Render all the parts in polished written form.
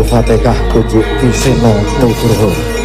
Al-Fatihah kunjuk Ki Seno Nugroho.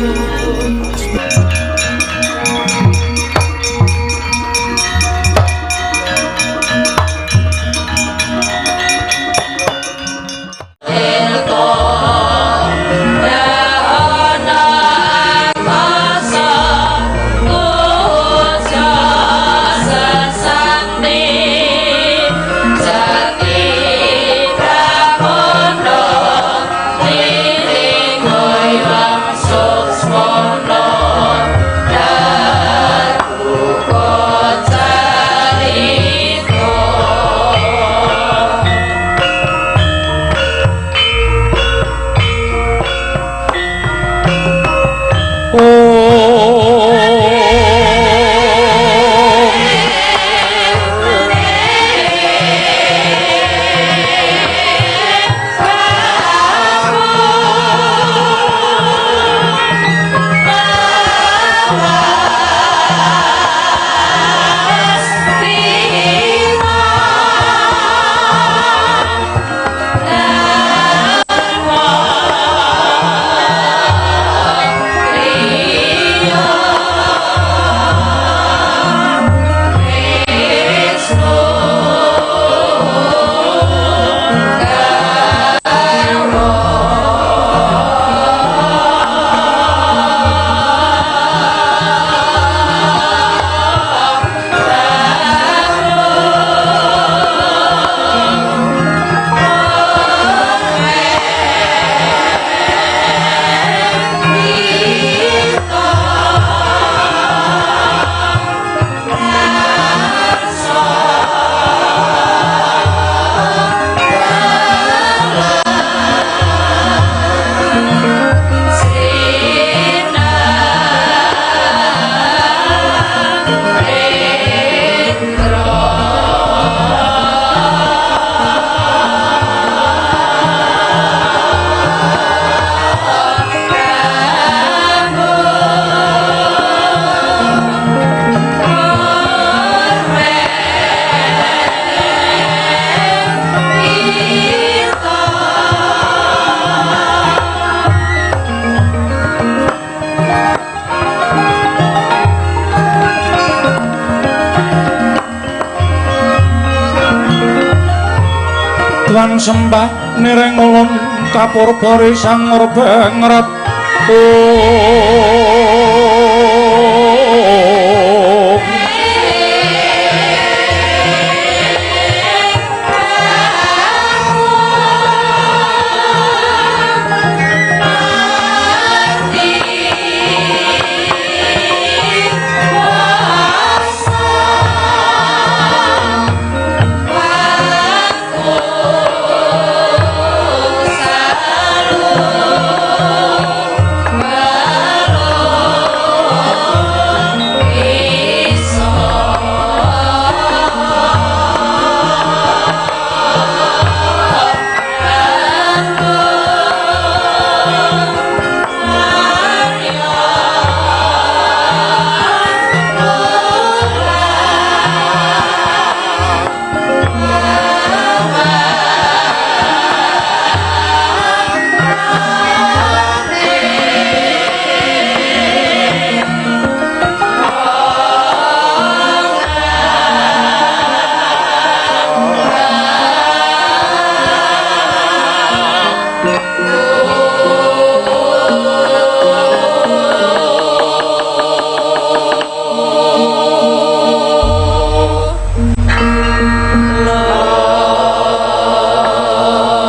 Lan sembah nireng ulun kapurba sang murbengret.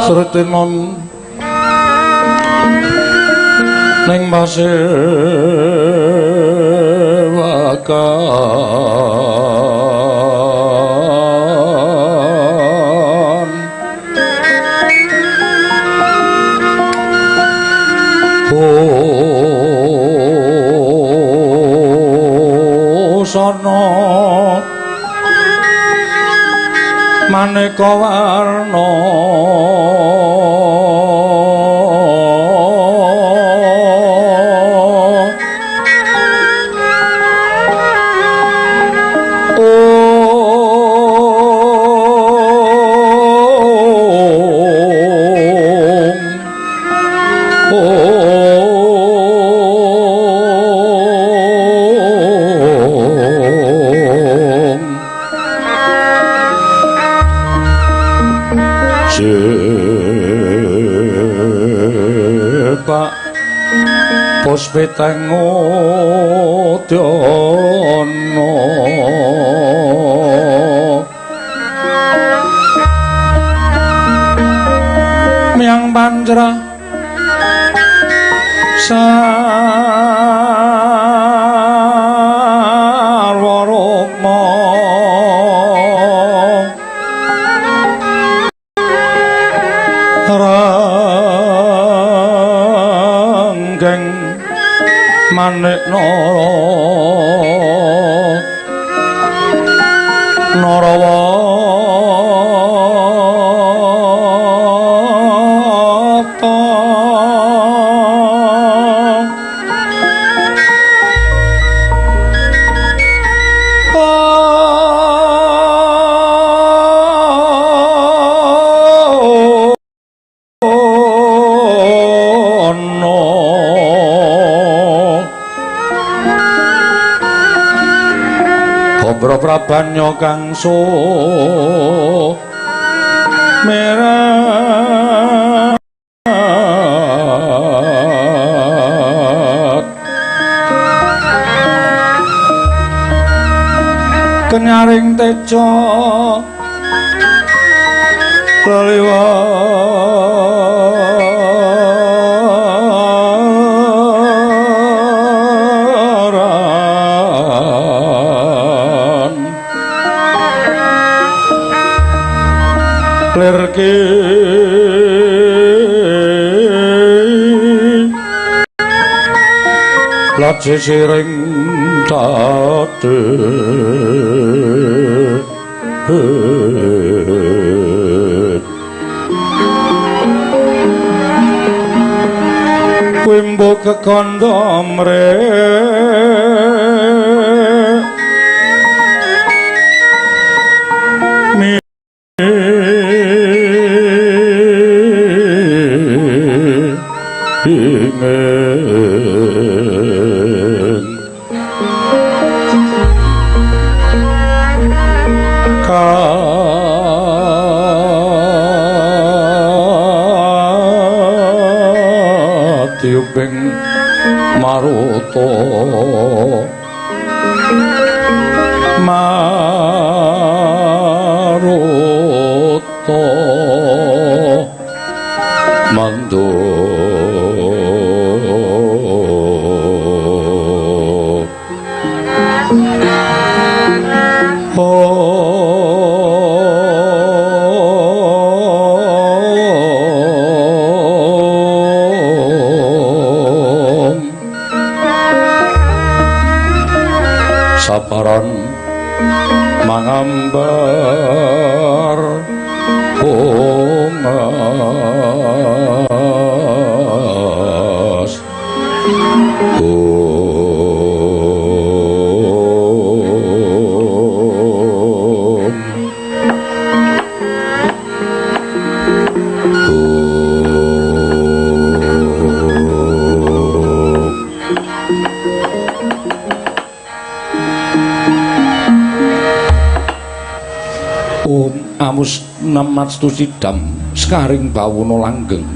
Sretinon ning pasewakan busana maneka warna. Om. Pak Puspiteng Udana Miang Panjra Sarwa Rukma Ranggeng Manik Nara Narawata Bobro Prabanya kang merah kenyaring teja leliwaran lerki laje siring tate Wimbo kekandha mre Katiuping maruta maruta manduk Saparan mangambar bungas Om Amus Namastu Sidam Sekaring Bawono Langgeng.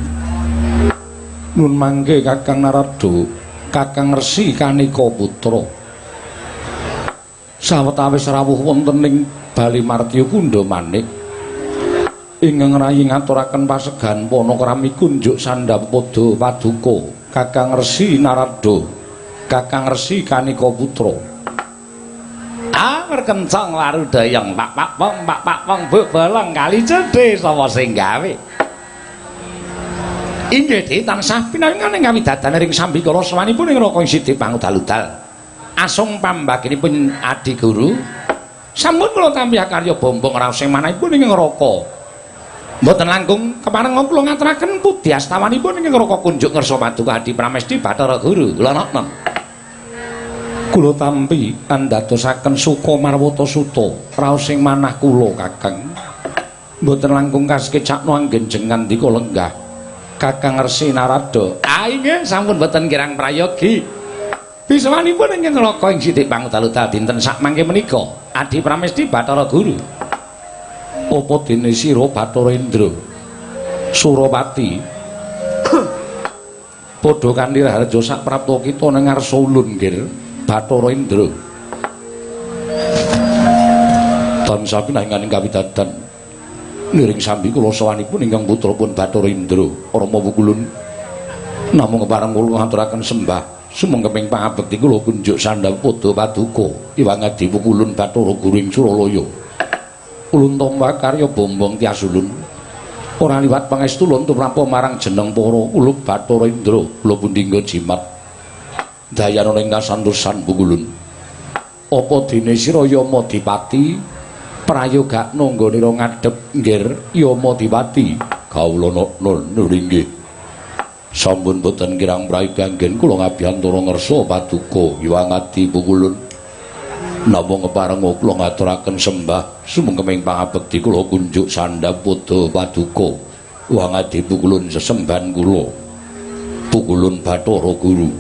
Nun mangke Kakang Narada, Kakang Resi Kanika Putra. Sawetawis rawuh wonten ing Bali Martya Kundha Manik ingkang rayi ngaturaken pasegan panakrami kunjuk sandhapada paduka Kakang Resi Narada, Kakang Resi Kanika Putra. Kencang warudayang pak pak pong pak pak pong bu bolong kali cedhe sapa sing gawe Inggih de tansah pinaringan ing kawidadane ring sambikala sawanipun ing Raka Sidi pangudal-udal asung pambaginipun adi guru sampun kula tampi karya bombong raos sing manahipun ing neraka mboten langkung kepareng kula ngaturaken pudi astawanipun ing neraka kunjuk ngersa paduka Adi Pramesti Bathara Guru kula nokno. Kula tampi andadosaken suka marwata suta raos sing manah kula Kakang mboten langkung kasekecakno anggen jengan ndika lenggah Kakang Resi Narada. Ah inggih sampun mboten kirang prayogi bisawanipun ing neraka ing sithik pangudal-udal dinten sakmangke menika Adi Pramesti Bathara Guru. Apa dene sira Bathara Indra Surapati. Padha kanthi raharja saprapta kita ning ngarsa ulun nggir Bathara Indra. Tansah pinanganing kawidadan niring sambi kula sawanipun ingkang putra pun Bathara Indra Rama Wukulun. Namung kepareng kula ngaturaken sembah sumengkeping pangabekti kula kunjuk sandhap padha paduka Iwang Adi Wukulun Bathara Guru ing Suralaya. Ulun tampa karya bombong tias ulun. Ora liwat pangestu ulun tumrapa marang jeneng para uluk Bathara Indra kula pundhingga jimat. Dayana ing kasantosan Wukulun. Apa dene sira Yama Dipati prayogakna nggonira ngadhep nggir Yama Dipati? Kawula nur inggih. Sampun boten kirang prayoga anggen kula ngabiyantara ngersa paduka Hyang Adi Wukulun. Namung kepareng kula ngaturaken sembah sumengkeming pangabekti kula kunjuk sandhap padha paduka Hyang Adi Wukulun sesembahan kula. Wukulun Bathara Guru.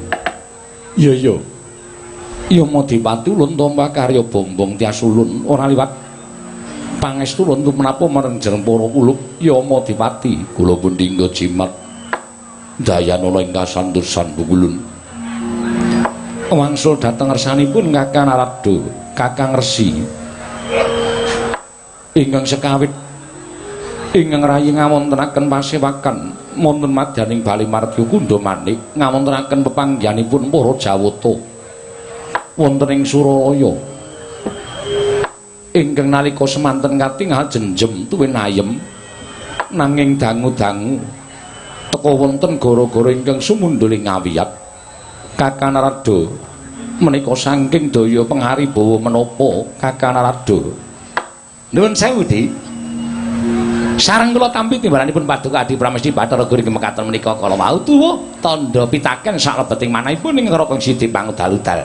Iya iya. Yama Dipati ulun tampa karya bombong tias ulun ora liwat pangestu ulun tumrapa marang jeneng para uluk Yama Dipati. Kula pundhingga jimat dayanana ing kasantosan Wukulun. Wangsul dhateng ngersanipun Kakang Narada, Kakang Resi ingkang sekawit ingkang rayi ngawontenaken pasewakan wonten madyaning Bali Martya Kundha Manik ngawontenaken pepanggihanipun para Jawata wonten ing Suralaya ingkang nalika semanten katingal jenjem tuwin ayem nanging dangu-dangu teka wonten gara-gara ingkang sumundhul ing ngawiyat. Kakang Narada menika saking daya pangaribawa menapa Kakang Narada? Nuwun sewu, Dik. Sareng kula tampi timbalanipun paduka Adi Pramesti Bathara Guru ing mekaten menika kala wau tuwuh tandha pitaken saklebeting manahipun ing Raka Sidi pangudal-udal.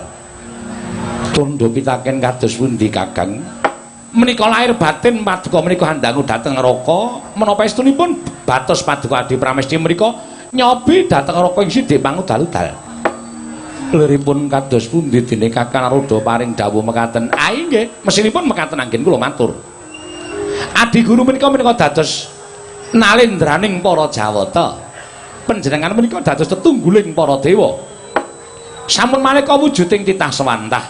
Tandha pitaken kados pundi Kakang? Menika lahir batin paduka menika handangu dhateng neraka menapa estunipun batos paduka Adi Pramesti menika nyobi dhateng neraka ing Sidi pangudal-udal. Liripun kados pundi dene Kakang Narada paring dawuh mekaten? Ah inggih, mesinipun mekaten anggen kula matur. Adi Guru menika menika dados nalendraning para Jawata. Panjenengan menika dados tetungguling para dewa. Sampun maneka wujuding titah sewantah.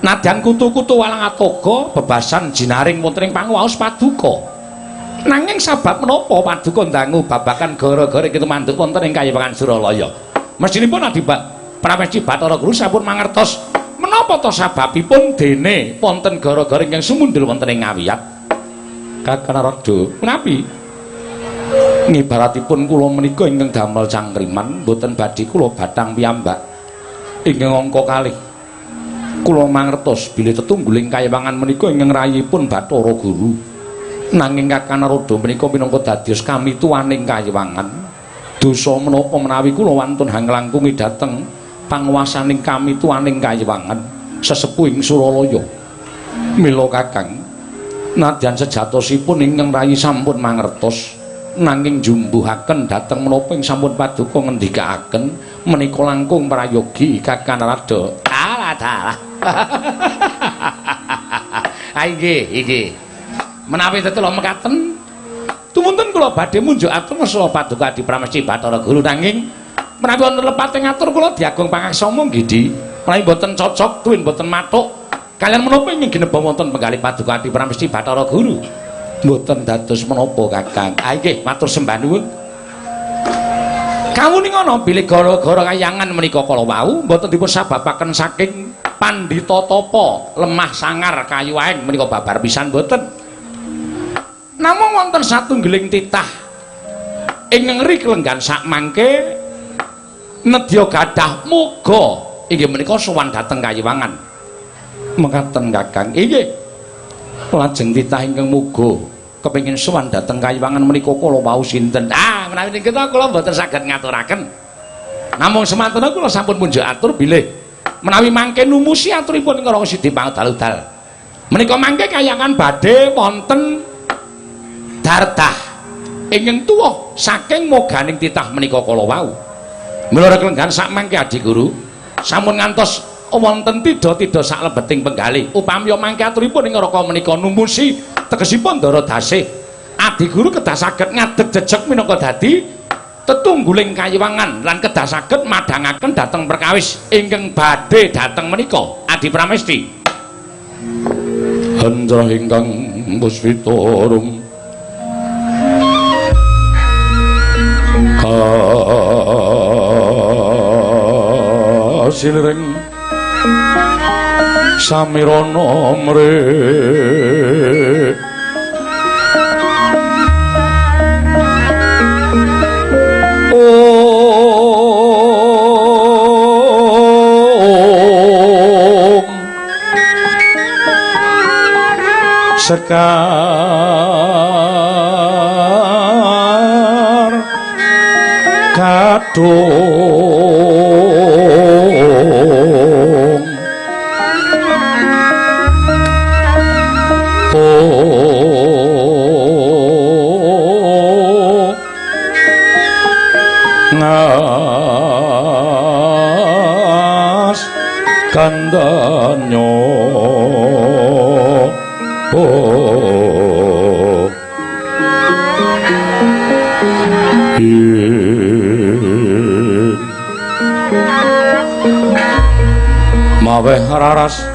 Nadyan kutu-kutu walang atoga bebasan jinaring wonten ing panguwaos paduka. Nanging sabab menapa paduka ndangu babagan gara-gara iki tumanduk wonten ing kayiwangan Suralaya? Mestinipun Adi Pramesti Bathara Guru sampun mangertos menapa ta sababipun dene wonten gara-gara ingkang sumundhul wonten ing ngawiyat. Kakang Narada, menapi ngibaratipun kula menika ingkang damel cangkriman boten badhe kula bathang piyambak ingkang angka kalih. Kula mangertos bilih tetungguling kayiwangan menika ingkang rayipun Bathara Guru. Nanging Kakang Narada menika minangka dados kamituwaning kayiwangan. Dosa menapa menawi kula wantun hanglangkungi dhateng panguwasaning kamituwaning kayiwangan sesepuh ing Suralaya. Mila Kakang, nadyan sejatosipun ingkang rayi sampun mangertos nanging jumbuhaken dhateng menapa ing sampun paduka ngendikaaken menika langkung prayogi Kakang Narada. Alah dalah. Ah inggih, inggih. Menawi tetela mekaten tumunten kula badhe munjuk atur ngersa paduka Adi Pramesti Bathara Guru nanging menawi wonten lepating atur kula diagung pangaksama nggih Di. Menawi boten cocok tuwin boten matuk kalian menapa ingkang gineba wonten penggalih paduka Adi Pramesti Bathara Guru? Mboten dados menapa Kakang. Ah inggih matur sembah nuwun. Kawuningan bilih gara-gara kayangan menika kala wau mboten dipun sababaken saking pandhita tapa lemah sangar kayu aeng menika babar pisan mboten. Namung wonten satunggiling titah ingkang ngri klenggan sakmangke nedya gadah moga inggih menika sowan dhateng kayiwangan. Mekaten Kakang. Inggih. Lajeng titah ingkang moga kepengin sowan dhateng kayiwangan menika kala wau sinten? Ah menawi niki kula mboten saged ngaturaken. Namung semanten kula sampun munjuk atur bilih menawi mangke numusi aturipun ing Raka Sidi pangudal-udal. Menika mangke kayangan badhe wonten dardah ingkang tuwuh saking moganing titah menika kala wau. Mila klenggan sakmangke Adi Guru sampun ngantos wonten tidha-tidha saklebeting penggalih. Upami mangke aturipun ing neraka menika numusi tegesipun Ndara Dasih Adi guru kedah saged ngadeg jejeg minangka dadi tetungguling kayiwangan lan kedah saged madhangaken dhateng perkawis ingkang badhe dhateng menika Adi Pramesti. Hendra ingkang puspita rum kasiliring samirana mrih om sekar kadung ngas kandanyo oh maweh raras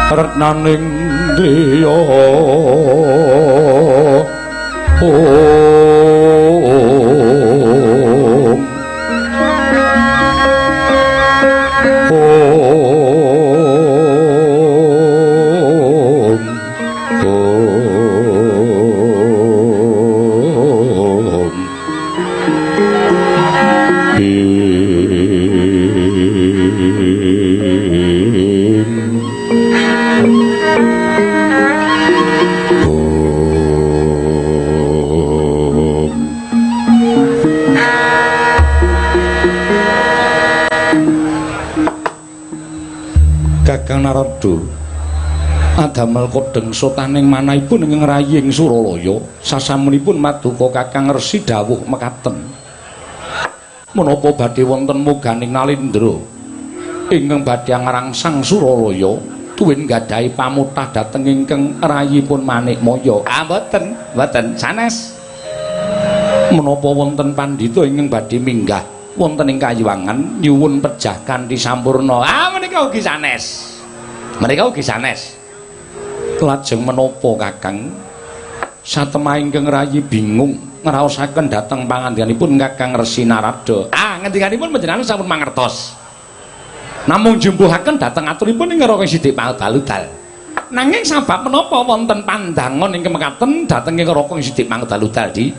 retnaning driya om om om Kakang Narada adamel kodheng sotaning manahipun ing ngraying Suralaya sasampunipun maduka Kakang Resi dawuh mekaten menapa badhe wonten muganing Nalindra ingkang badhe ngrangsang Suralaya tuwin nggadahi pamutah dhateng ingkang rayipun Manikmaya. Ah mboten, mboten sanes. Menapa wonten pandhita ingkang badhe minggah wonten ing kayiwangan nyuwun pejah kanthi sampurna. Ah menika ugi sanes. Menika ugi sanes. Lajeng menapa Kakang? Satemah ingkang rayi bingung ngraosaken dhateng pangandikanipun Kakang Resi Narada. Ah ngendikanipun panjenengan sampun mangertos. Namung jumbuhaken dhateng aturipun ing Raka Sidik Pangdaludal. Nanging sabab menapa wonten pandangon ingkang mekaten dhateng ing Raka Sidik Pangdaludal di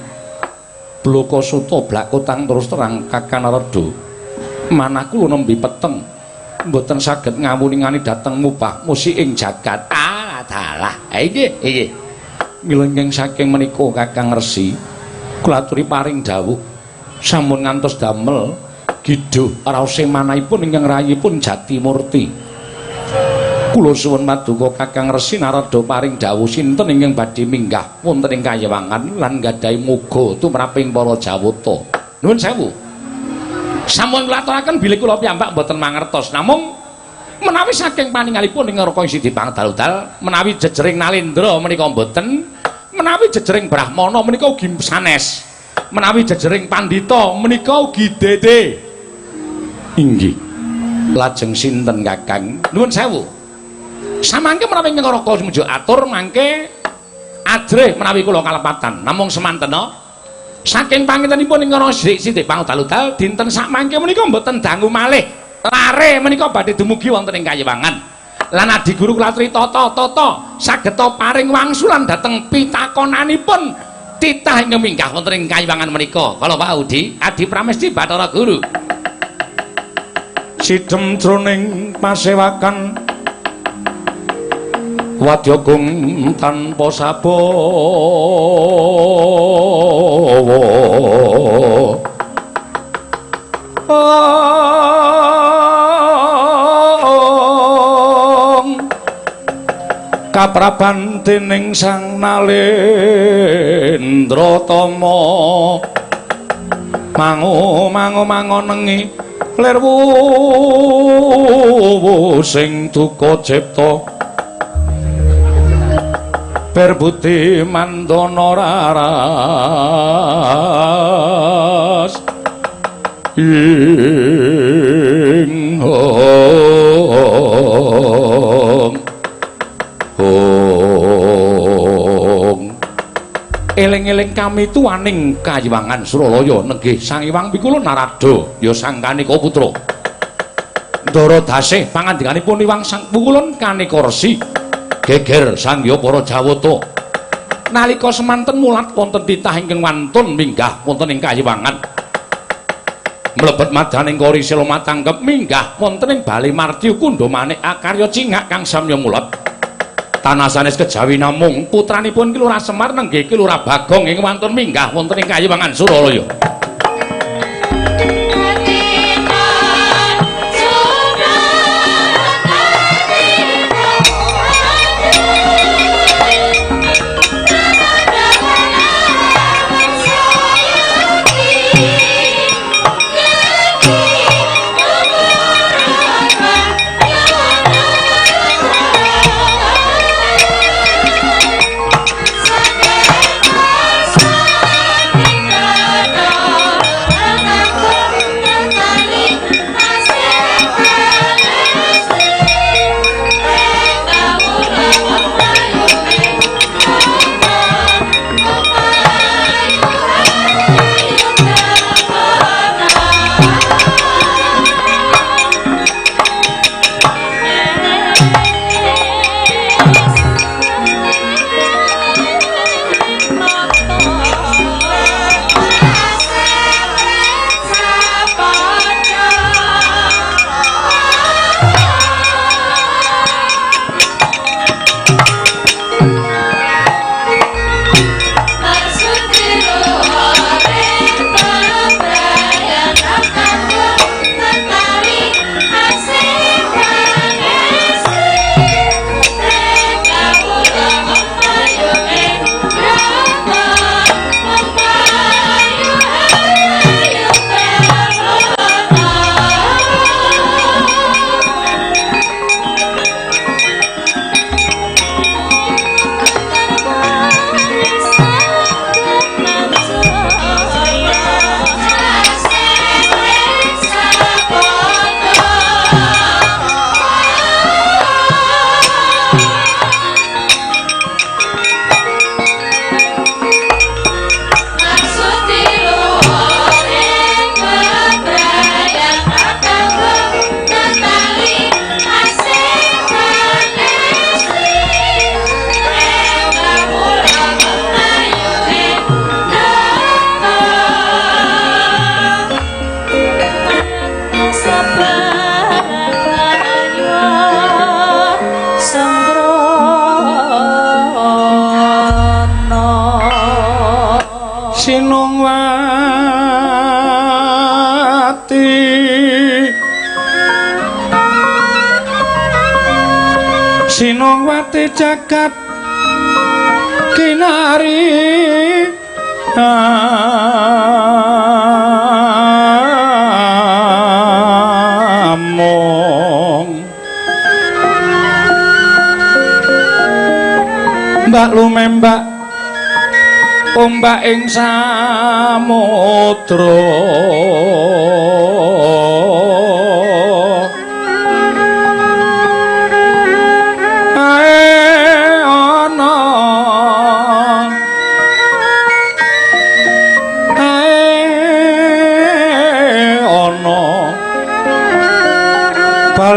Bloko Suta blakotang terus terang Kakang Narada. Manah kula nembe peteng mboten saged ngawuningani dhateng mubah musik ing jagat. Ah dalah. Inggih, inggih. Milenging saking menika Kakang Resi kula aturi paring dawuh sampun ngantos damel gidhuh raose manahipun ingkang rayipun Jatimurti. Kula suwun paduka Kakang Resi Narada paring dawuh sinten ingkang badhe minggah wonten ing kayiwangan lan nggadahi muga tumraping para Jawata. Nuwun sewu. Sampun kula aturaken bilih kula piyambak mboten mangertos namung menawi saking paningalipun ing Raka Sidi Pangdaludal menawi jejering Nalindra menika mboten, menawi jejering Brahmana menika ugi sanes, menawi jejering pandhita menika ugi dede. Inggih. Lajeng sinten Kakang? Nuwun sewu. Samangke menawi ing Raka sumuju atur mangke ajrih menawi kula kalepatan. Namung semantena saking pangintenipun ing Raka Sidi Pangdaludal dinten sakmangke menika mboten dangu malih. Lare menika badhe dumugi wonten ing kayiwangan. Lan adi guru kula aturi tata-tata sageta paring wangsulan dhateng pitakonanipun titah ingkang minggah wonten ing kayiwangan menika. Kala wau Di Adi Pramesti Bathara Guru. Sidem jroning pasewakan wadyagung tanpa sabawa kapraban dening Sang Nalendra Tama mangu mangu mangonengi lirwu sing duka cipta Berbudi mandana raras ing hong hong. Eling-eling kami tuaning kayiwangan Suralaya nenggih Sang Hyang Pikula Narada ya Sang Kanika Putra. Ndara dasih pangandikanipun Hyang Sang Pikulun Kanika Resi geger sangya para Jawata. Nalika semanten mulat wonten titah ingkang wantun minggah wonten ing kayiwangan. Mlebet madaning kori sila matangkep minggah wonten ing bale martya kundha manik akarya cingak kang samya mulat. Tanah sanes kejawi namung putranipun Ki Lurah Semar nenggih Ki Lurah Bagong ing wantun minggah wonten ing kayiwangan Suralaya. Sinongwati jagat kinari among mbak lumembak ombak ing samudra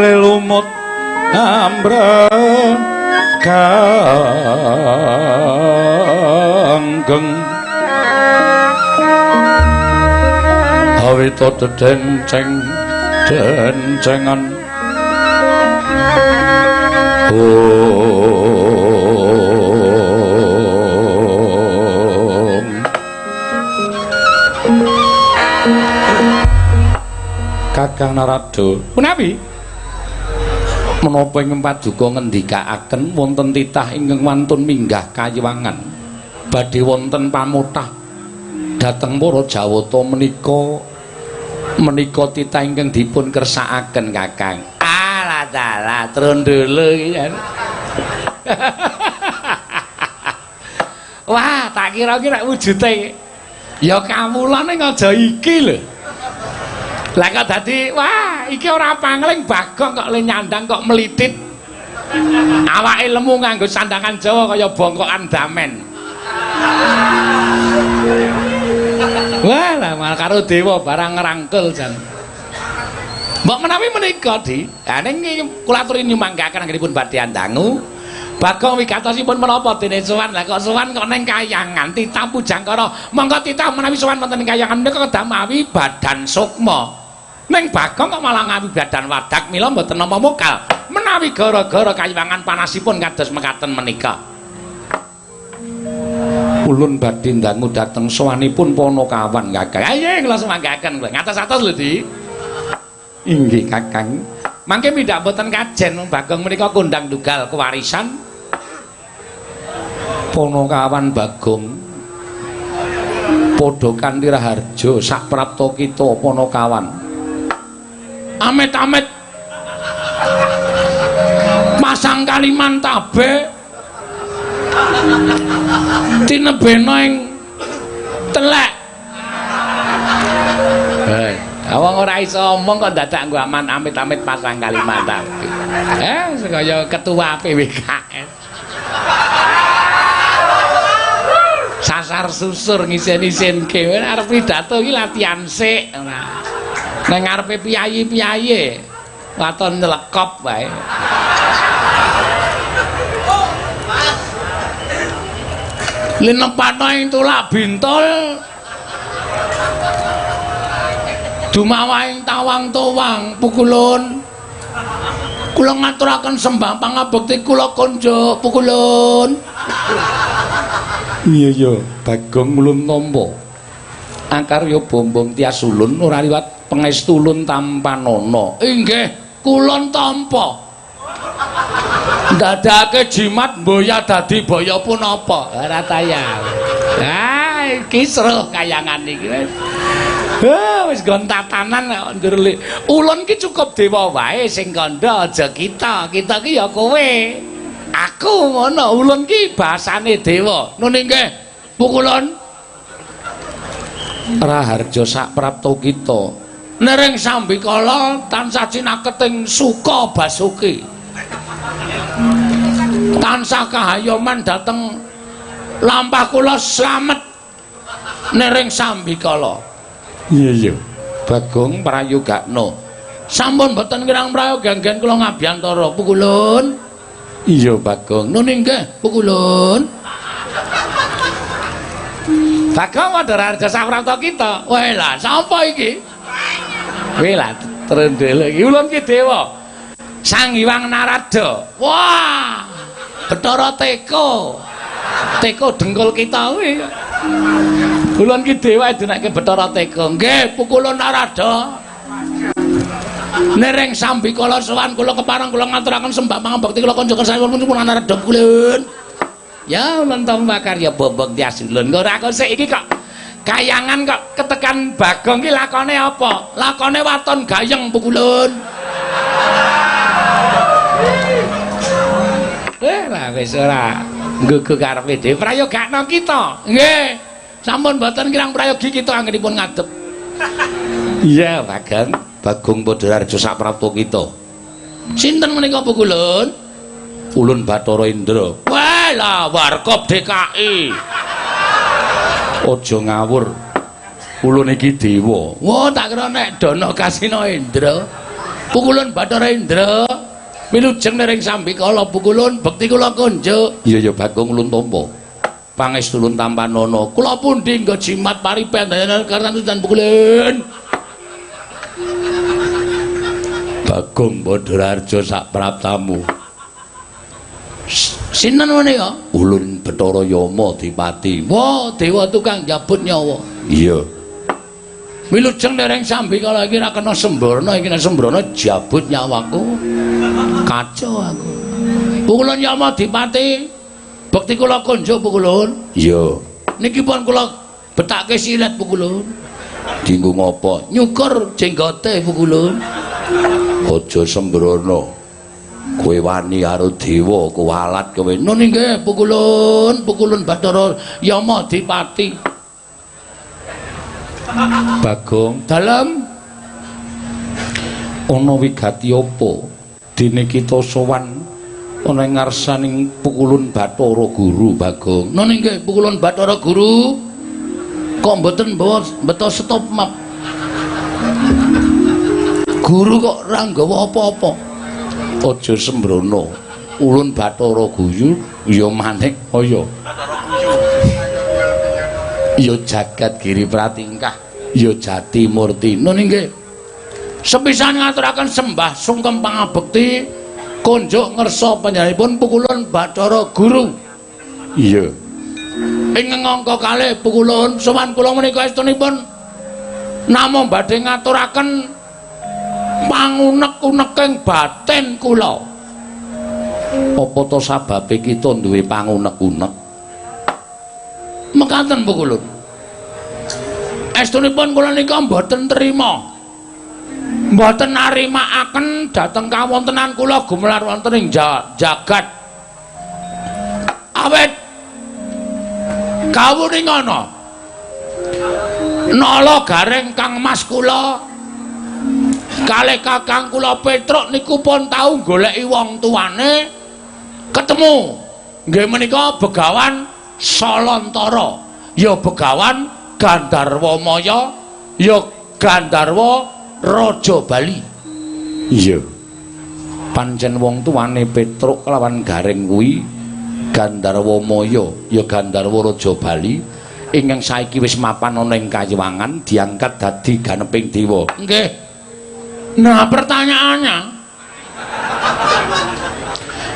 lumut ambre ganggeng awita dedenceng dencengan om. Kakang Narada punawi menapa ing paduka ngendikaaken wonten titah ingkang wantun minggah kayiwangan badhe wonten pamothah dhateng para Jawata menika menika titah ingkang dipun kersakaken Kakang. Alah dalah trondolo iki. Wah, tak kira ki nek wujude ya kawula ning aja iki lho. Lah kok dadi wah, iki ora pangling Bagong kok le nyandang kok melitit. Awake lemu nganggo sandangan Jawa kaya bongkokan damen. Wah, lah malah karo dewa barang ngrangkul jan. Mbok menawi menika, Di. Ha ning kula aturi nyumanggaken anggenipun badhe andangu. Bagong wigatosipun menapa dene sowan? Lah kok sowan kok ning kayangan titah Pujangkara. Monggo titah menawi sowan wonten ing kayangan menika kedah mawi badan sukma. Ning Bagong kok malah ngawi badan wadak mila mboten nampa mokal. Menawi gara-gara kayiwangan panasipun kados mekaten menika. Ulun badhe ndangu dhateng sowanipun Panakawan, Kakang. Ayo kula sumanggaken kula. Ngatos-atos lho, Di. Inggih, Kakang. Mangke mindhak mboten kajen Bagong menika kondang dugal kewarisan Panakawan Bagong. Padha kanthi raharja saprapta kita Panakawan. Amit-amit masang Kalimantabe tinebena ing telek. Hei, wong ora iso omong kok dadak nggo aman amit-amit pasang Kalimantabe. Kaya ketua PWKS. Sasar susur ngisen-isenke arep pidato iki latihan sik ora. Nang ngarepe piyayi-piyayi waton nyelekop wae. Linepana ing tulak bintul dumawahing tawang-towang pukulun. Kula ngaturaken sembah pangabekti kula konjuk pukulun. Iya iya, Bagong ulun tampa. Akarya bombong tias ulun ora liwat pangestu ulun tampanana. Inggih, kulon tampa. Ndadakake jimat mboya dadi baya punapa? Ora tayang. Ah, iki seru kayangan iki wis. Heh, wis nggon tatanan kok njur. Ulun ki cukup dewa wae sing kandha aja kita. Kita ki ya kowe. Aku ngono, ulun ki bahasane dewa. Nun inggih, pukulun. Raharja saprapta kita. Nering sambikala tansah cinaketing suka basuki. Tansah kahayoman dhateng lampah kula slamet nering sambikala. Iya iya. Bagong prayogakna. Sampun boten kirang prayoga nggen kula ngabiyantara pukulun. Iya Bagong. Nun inggih pukulun. Bagong padha raharja saprapta kita. Wah lah, sapa iki? Weh lah trendel iki ulun ki dewa. Sang Hyang Narada. Wah! Bathara Teko. Teko dengkul kita kuwi. Ulun ki dewa dinekke Bathara Teko. Nggih, pukulun Narada. Nereng sambikala sowan kula kepareng kula ngaturaken sembah pangabekti kula kunjuk kersane pun Narada pukulun. Ya ulun tampa karya bombong tias ulun. Ora kok sik iki kok kayangan kok ketekan Bagong ki lakone apa? Lakone waton gayeng pukulun. Lah wis ora nggugu karepe dhewe. Prayogakna kita. Nggih. Sampun mboten kirang prayogi kita anggenipun ngadep. Iya, Bagong. Bagong Padha Raharja saprapta kita. Sinten menika pukulun? Ulun Bathara Indra. Wah lah Warkop DKI. Aja ngawur. Ulun iki dewa. Wah, tak kira nek Dana Kasina Indra. Pukulun Bathara Indra. Wilujeng nering sambikala pukulun bekti kula kunjuk. Iya ya Bagong ulun tampa. Pangestu ulun tampanana. Kula pundi nggo jimat paripen kartan pukulun. Bagong Padha Raharja sapraptamu. Sinten menika? Ulun Bathara Yama Dipati. Wah, dewa tukang njabut nyawa. Iya. Wilujeng nereng sambikala iki ra kena sembrana, iki nek sembrana jabut nyawaku. Kacau aku. Pukulun Yama Dipati. Bekti kula kunjuk pukulun. Iya. Niki pun kula betake silet pukulun. Dinggo ngapa? Nyukur jenggote pukulun. Aja sembrana. Kowe wani karo dewa kuwalat kowe. Nun inggih pukulun, pukulun Bathara Yama Dipati. Bagong, dalem ana wigati apa dene kita sowan ana ing ngarsaning pukulun Bathara Guru Bagong. Nun inggih pukulun Bathara Guru. Kok mboten mbeto stop map. Guru kok ora nggawa apa-apa. Aja sembrono. Ulun Bathara Guyu ya manik kaya. Ya jagat giri pratingkah, ya jati murti. Nun inggih. Sepisan ngaturaken sembah sungkem pangabekti konjuk ngersa panjenenganipun pukulun Bathara Guru. Iya. Ing angka kalih pukulun sowan kula menika estunipun namung badhe ngaturaken pangunek-uneking batin kula. Apa to sababe kita duwe pangunek-unek? Mekaten pukulun. Estunipun kula nika mboten trima. Mboten narimakaken dhateng kawontenan kula gumelar wonten ing jagat. Awit kawuningan nala Gareng Kang Mas kula kalih kakang kula Petruk niku pun tau goleki wong tuane ketemu. Nggih menika Begawan Salantara, ya Begawan Gandharwa Maya, ya Gandharwa Raja Bali. Iya. Pancen wong tuane Petruk kelawan Gareng kuwi Gandharwa Maya, ya Gandharwa Raja Bali ingkang saiki wis mapan ana ing Kayiwangan diangkat dadi ganeping dewa. Nggih. Nah, pertanyaannya,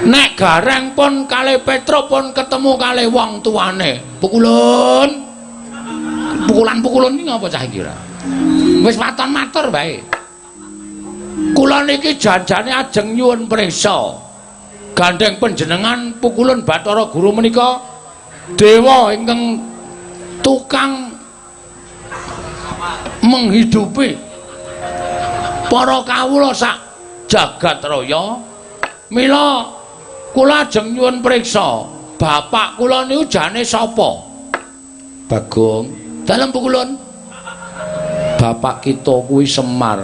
nek Gareng pun kalih Petruk pun ketemu kalih wong tuane, pukulun. Pukulan-pukulun iki ngapa cah iki ora? Wis waton matur wae. Kula niki janjane ajeng nyuwun prisa. Gandeng panjenengan pukulun Bathara Guru menika dewa ingkang tukang menghidupi para kawula sak jagat raya. Mila kula ajeng nyuwun priksa, bapak kula niku jane sapa? Bagong, dalem pukulun. Bapak kita kuwi Semar.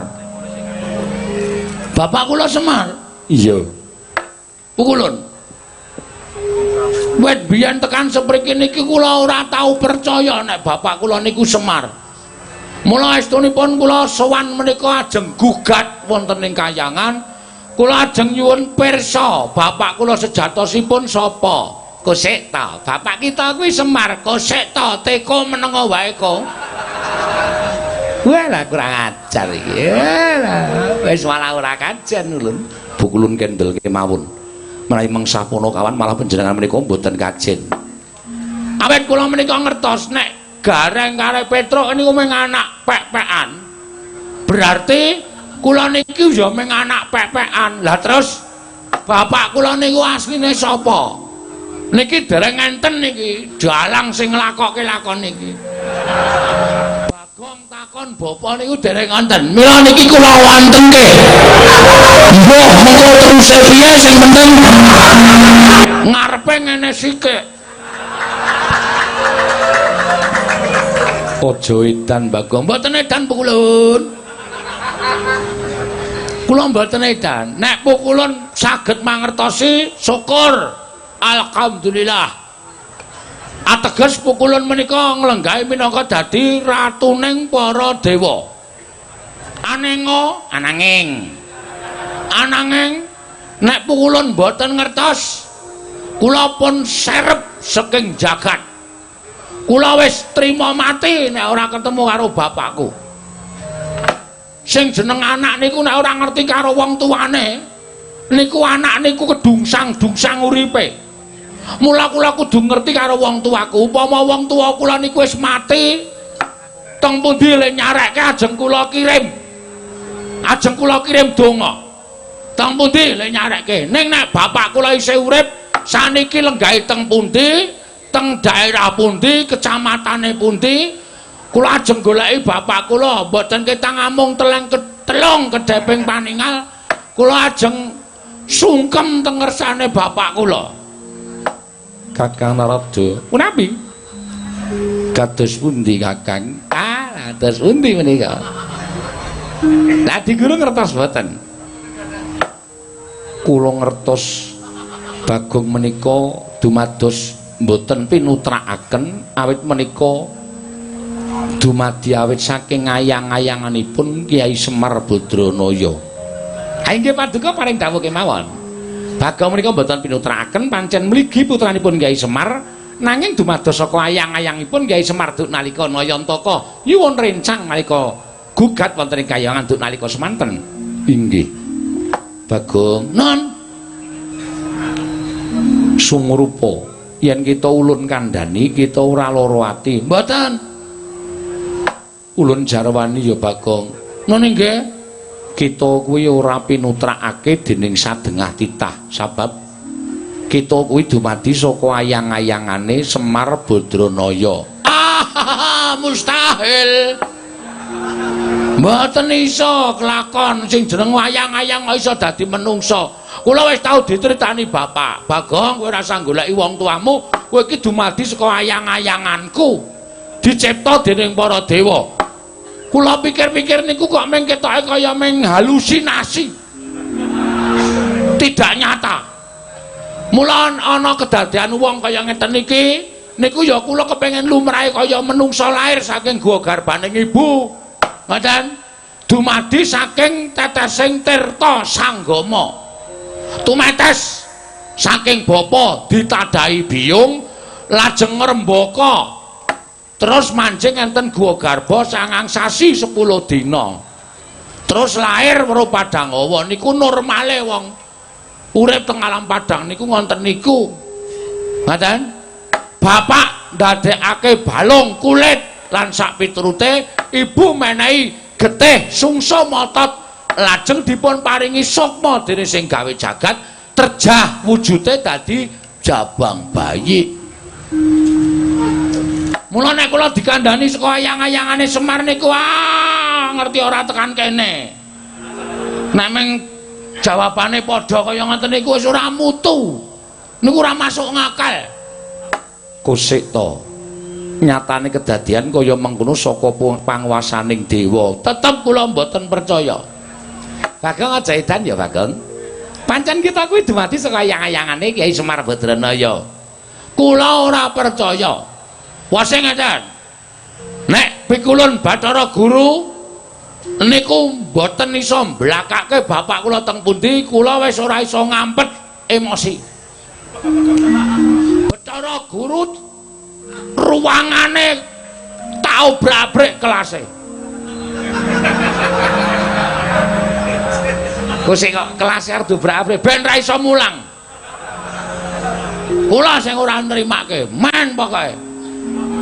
Bapak kula Semar? Iya. Pukulun. Wit biyen tekan sepriki niki kula ora tau percaya nek bapak kula niku Semar. Mula estunipun kula sowan menika ajeng gugat wonten ing kayangan. Kula ajeng nyuwun pirsa, bapak kula sejatosipun sapa? Kosek ta, bapak kita kuwi Semar. Kosek ta, teko menengo wae ko. Wah, kurang ajar iki. Wis malah ora kajen ulun. Pukulun kendel kemawon. Menawi mengsah punakawan malah panjenengan menika mboten kajen. Awit kula menika ngertos nek Gareng karo Petruk niku mung anak pek-pekan. Berarti kula niki ya mung anak pek-pekan. Lah terus bapak kula niku asline sapa? Niki dereng enten niki dalang sing nglakokke lakon niki. Bagong takon bapa niku dereng enten. Mila niki kula wontenke. Mbah mengko teruse piye sing penting ngarepe ngene sithik. Aja edan Bagong. Mboten edan pukulun. Kula mboten edan. Nek pukulun saged mangertosi syukur. Alhamdulillah. Ateges pukulun menika nglenggahi minangka dadi ratuning para dewa. Anengo ananging. Ananging nek pukulun mboten ngertos, kula pun serep saking jagat. Kula wis trima mati nek ora ketemu karo bapakku. Sing jeneng anak niku nek ora ngerti karo wong tuane, niku anak niku kedungsang-dungsang uripe. Mula kula kudu ngerti karo wong tuaku. Upama wong tuwa kula niku wis mati, teng pundi le nyarekke ajeng kula kirim. Ajeng kula kirim donga. Teng pundi le nyarekke. Ning nek bapak kula isih urip, saniki lenggahe teng pundi? Teng daerah pundi, kecamatane pundi, kula ajeng goleki bapak kula, mboten ketang amung telung kedheping paningal, kula ajeng Sungkem teng ngersane bapak kula. Kakang Narada, punapi? Kados pundi Kakang? Ah, kados pundi menika? Lah Adi Guru ngertos boten? Kula ngertos Bagong menika dumados mboten pinutrakaken awit menika dumadi awit saking ayang-ayanganipun Kyai Semar Badranaya. Ha inggih paduka paring dawuh kemawon. Bagong menika mboten pinutrakaken pancen mligi putranipun Kyai Semar, nanging dumados saka ayang-ayangipun Kyai Semar duk nalika Nayantaka nyuwun rencang nalika gugat wonten ing kayangan duk nalika semanten. Inggih. Bagong, non sungrupa yen kita ulun kandhani kita ora lara ati. Mboten. Ulun jarwani ya Bagong. Nun inggih. Kita kuwi ora pinutrakake dening sadengah titah sabab kita kuwi dumadi saka ayang-ayangane Semar Badranaya. Ah, mustahil. Mboten iso kelakon sing jeneng wayang-ayang kok iso dadi menungsa. Kula wis tau diceritani bapak. Bagong, kowe ora usah goleki wong tuamu, kowe iki dumadi saka ayang-ayanganku. Dicipta dening para dewa. Kula pikir-pikir niku kok mung ketoke kaya mung halusinasi. Tidak nyata. Mula ana kedadean wong kaya ngeten iki, niku ya kula kepengin lumrahe kaya menungsa lair saking gua garbaning ibu. Ngoten. Dumadi saking tetesing tirta sanggama. Tumetes saking bapa ditadahi biyung lajeng ngrembaka. Terus manjing enten gua garba 9 sasi 10 dina. Terus lahir weruh padang hawa niku normale wong urip teng alam padang niku ngonten niku. Ngoten. Bapak ndadekake balung kulit lan sak piturute ibu menehi getih sungsum otot lajeng dipun paringi sukma dening sing gawe jagat terjah wujude dadi jabang bayi. Mula nek kula dikandhani saka ayang-ayangane Semar niku ah ngerti ora tekan kene. Nek meng jawabane padha kaya ngoten niku wis ora mutu. Niku ora masuk ngakal. Kusik to. Nyatane kedadian kaya mengkono saka panguwasaning dewa. Tetep kula mboten percaya. Bagong aja edan ya Bagong. Pancen kita kuwi dumadi saka ayang-ayangane Kyai Semar Badranaya. Kula ora percaya. Wase ngeten. Nek pikulun Bathara Guru niku mboten iso mblakake bapak kula teng pundi, kula wis ora iso ngampet emosi. Bathara Guru ruangane tak obrak-abrik kelase. Kusik kok kelase arep diobrak-abrik ben ra iso mulang. Kula sing ora nrimake, men pokoke.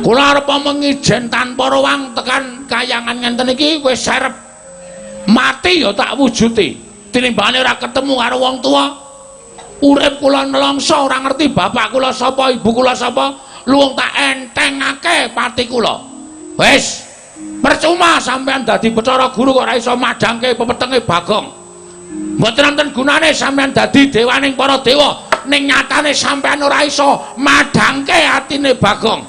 Kula arep mengijen tanpa ruang tekan kayangan ngenten iki wis serep. Mati ya tak wujuti. Tinimbane ora ketemu karo wong tua. Urip kula nelongso ora ngerti bapak kula sapa, ibu kula sapa, luwung tak entengake pati kula. Wis, percuma sampean dadi Bathara Guru kok ora iso madhangke pepetenge Bagong. Mboten wonten gunane sampean dadi dewaning para dewa, ning nyatane sampean ora iso madhangke atine Bagong.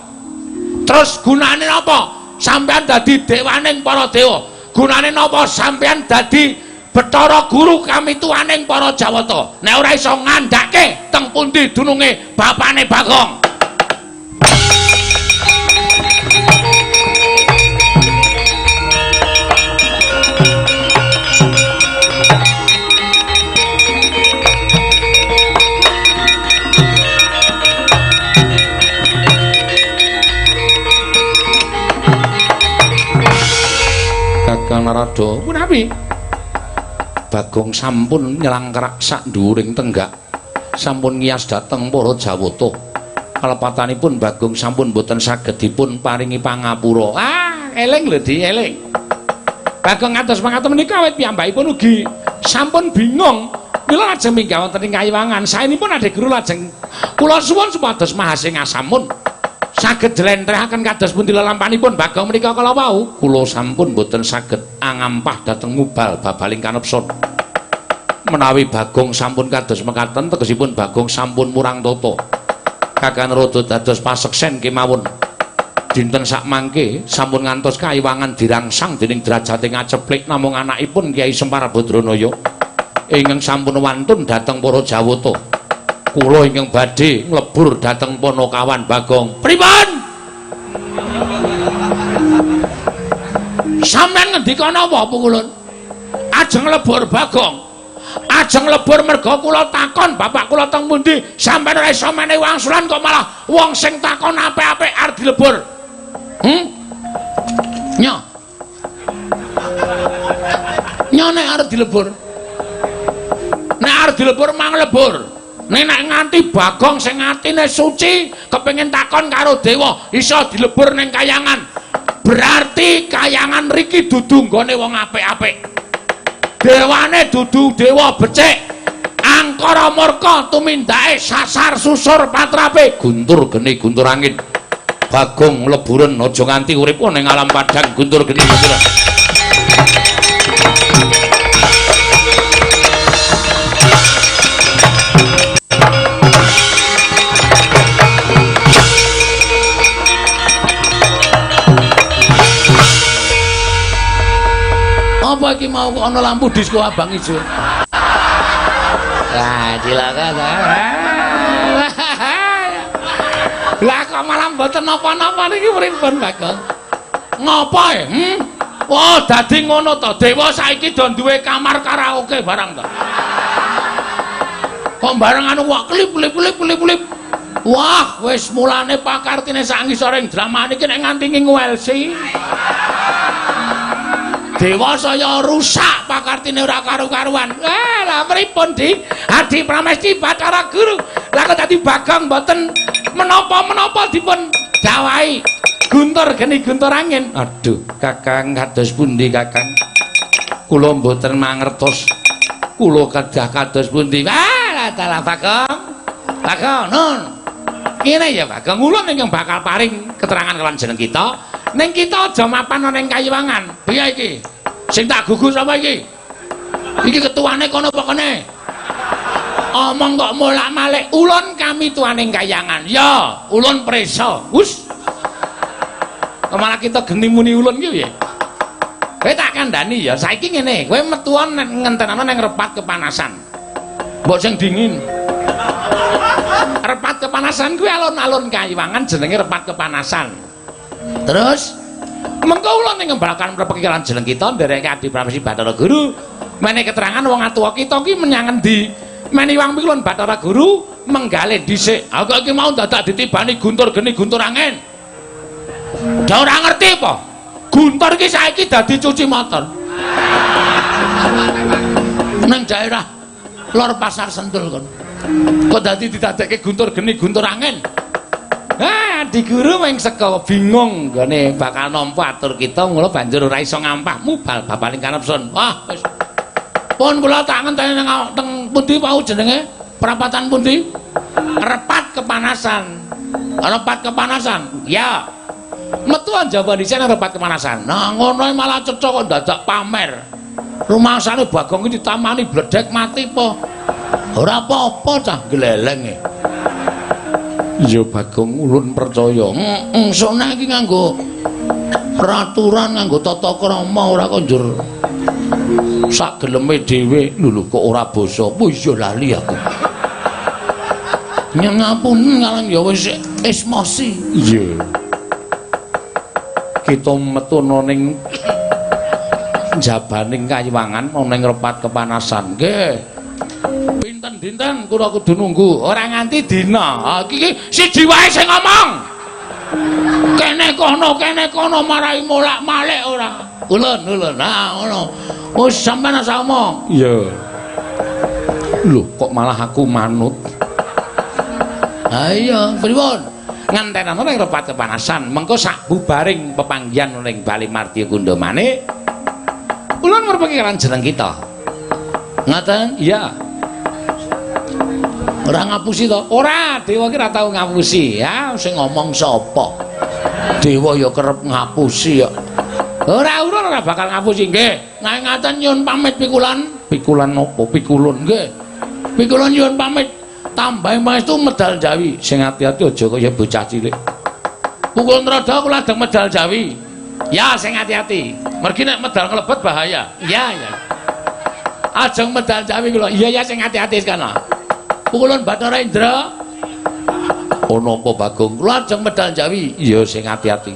Terus gunane napa sampean dadi dewaning para dewa? Gunane napa sampean dadi Bathara Guru kamituwaning para Jawata? Nek ora iso ngandhake teng pundi dununge bapane Bagong? Kakang Narada, punapi? Bagong sampun nyelangkrak sak dhuwuring tenggak, sampun ngiyas dhateng para Jawata. Kalepatanipun Bagong sampun boten saged dipun paringi pangapura. Ah, eling lho Di, eling. Bagong ngantos mangaten menika awit piyambakipun ugi sampun bingung. Mila lajeng minggah wonten ing kayiwangan. Saenipun Adi Guru lajeng kula suwun supados mahasingasamun saged jlentrehaken kados pundi lelampanipun Bagong menika kala wau. Kula sampun boten saged angampah dhateng mubal babaling kanepson. Menawi Bagong sampun kados mekaten tegesipun Bagong sampun murang tata. Kakang Narada dados paseksen kemawon. Dinten sakmangke sampun ngantos kayiwangan dirangsang dening derajate ngaceplik namung anakipun Kyai Semar Badranaya ingkang sampun wantun dhateng para Jawata. Kula ingkang badhe nglebur dhateng Panakawan Bagong. Pripun? Sampeyan ngendika napa pukulun? Ajeng lebur Bagong. Ajeng lebur merga kula takon bapak kula teng pundi, sampeyan ora iso menehi wangsulan kok malah wong sing takon apik-apik arep dilebur. Nyo. Nyo nek arep dilebur. Nek arep dilebur mang lebur. Nek nek nganti Bagong sing atine suci kepengin takon karo dewa iso dilebur ning kayangan. Berarti kayangan riki dudu nggone wong apik-apik. Dewane dudu dewa becik. Angkara murka tumindake sasar susur patrape. Guntur geni guntur angin. Bagong leburen aja nganti urip ning alam padang guntur geni guntur. Apa iki mau kok ana lampu disko abang ijo? Lah cilaka ta. Lah kok malah mboten napa-napa niki pripun Bagong? Ngopo e? Wah, dadi ngono to. Dewa saiki do duwe kamar karaoke barang to. Kok bareng anu kok klip klip klip klip klip. Wah, wis mulane pakartine sak ngisoring drama niki nek nganti ngingu LC. Dewa saya rusak pakartine ora karu-karuan. Lah pripun, Dik? Adi Pramesti Bathara Guru. Lah kok dadi Bagong mboten menapa-menapa dipun dawahi. Guntur geni guntur angin. Aduh, Kakang kados pundi, Kakang? Kula mboten mangertos. Kula kedah kados pundi? Ah, dalah Bagong. Bagong, nun. Ngene ya, Bagong. Ulun ingkang bakal paring keterangan kalawan jeneng kita. Ning kita aja mapan ana ning kayiwangan. Piye iki? Sing tak gugu sapa iki? Iki ketuane kono apa kene? Omong kok molak-malik. Ulun kami tuane kayangan. Ya, ulun presa. Wus. Malah kita geni muni ulun ki piye? Kowe tak kandhani ya, saiki ngene, kowe metuon ngentenana ning repat kepanasan. Mbok sing dingin. Repat kepanasan kuwi alun-alun kayiwangan jenenge repat kepanasan. Terus mengko ulun ing ngembalkan mrepeki lan jeneng kita ndereke Adi Pramesti Bathara Guru menehi keterangan wong atuwa kita ki menyang endi. Menehi wang pikulun Bathara Guru menggalih dhisik. Aku iki mau dadak ditibani guntur geni guntur angin. Dah ora ngerti apa? Guntur iki saiki dadi cuci motor. Nang daerah lor Pasar Sentul kon. Kok dadi didadekke guntur geni guntur angin. Ah, Adi Guru meng seka bingung nggone bakal nampa atur kita mula banjur ora iso ngampah mubal babaling kanepsun. Wah, wis. Pun kula tak ngenteni nang teng pundi wau jenenge? Perapatan pundi? Repat kepanasan. Repat kepanasan. Ya. Metu Jawa dhisik nang repat kepanasan. Nah, ngono malah cecok kok dadak pamer. Rumangsane Bagong iki ditamani bledek mati apa? Ora apa-apa cah glelenge. Ya Bagong ulun percaya. Heeh, sone iki nganggo peraturan, nganggo tata krama ora kok njur sak geleme dhewe. Lho lho kok ora basa. Oh iya lali aku. Nyengapunten kalang ya wis esmosi. Iya. Kita metu ana ning jabaning kayiwangan ana ning repat kepanasan. Nggih. Pinten dinten kula kudu nunggu, ora nganti dina. Iki siji wae sing ngomong. Kene kono marai molak-malik ora. Ulun, ulun. Nah, ngono. Wis sampean asa omong. Iya. Lho, kok malah aku manut. Ha iya, pripun? Ngentenana ning repat kepanasan, mengko sak bubaring pepanggihan ning Bali Martya Kundamane. Ulun mrepeki lan jeneng kita. Ngoten? Iya. Ora ngapusi to? Ora, dewa ki ora tau ngapusi. Ya, sing ngomong sapa? Dewa ya kerep ngapusi ya. Ora, ora bakal ngapusi nggih. Nek ngaten nyun pamit pikulan. Pikulan napa? Pikulun nggih. Pikulun nyuwun pamit. Tambahe maestu medal Jawi. Sing ati-ati aja kaya bocah cilik. Pukul Narada kula ajeng medal Jawi. Ya sing ati-ati. Mergi nek medal nglebet bahaya. Iya ya. Ajeng medal Jawi kula. Iya ya sing ati-ati sekana. Pukulun Bathara Indra. Oh napa Bagong? Kula ajeng medal Jawi. Iya sing ati-ati.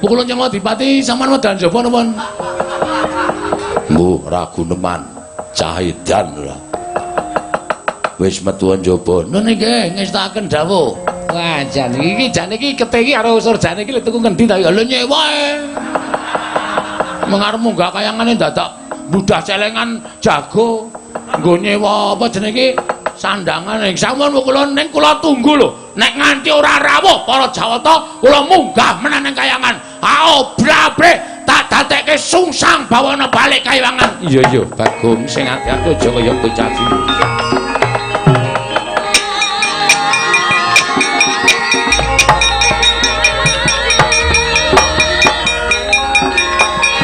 Pukulun Yamadipati sampean medal njaba napa? Mbuh raguneman cah edan ora. Wis metu njaba. Nun nggih ngestakaken dawuh. Wah jan iki jan iki kete iki karo surjane iki tuku ngendi ta? Lho nyewa e. Mengarep munggah kayangane dadak budah celengan jago nggo nyewa apa jenenge iki sandangan ing sampun kula ning kula tunggu lho. Nek nganti ora rawuh para Jawata kula munggah meneh ning kayangan. Aobrabre tak dadekke sungsang bawana balik kayangan. Iya iya Bagong sing ati-ati aja kaya bocah cilik.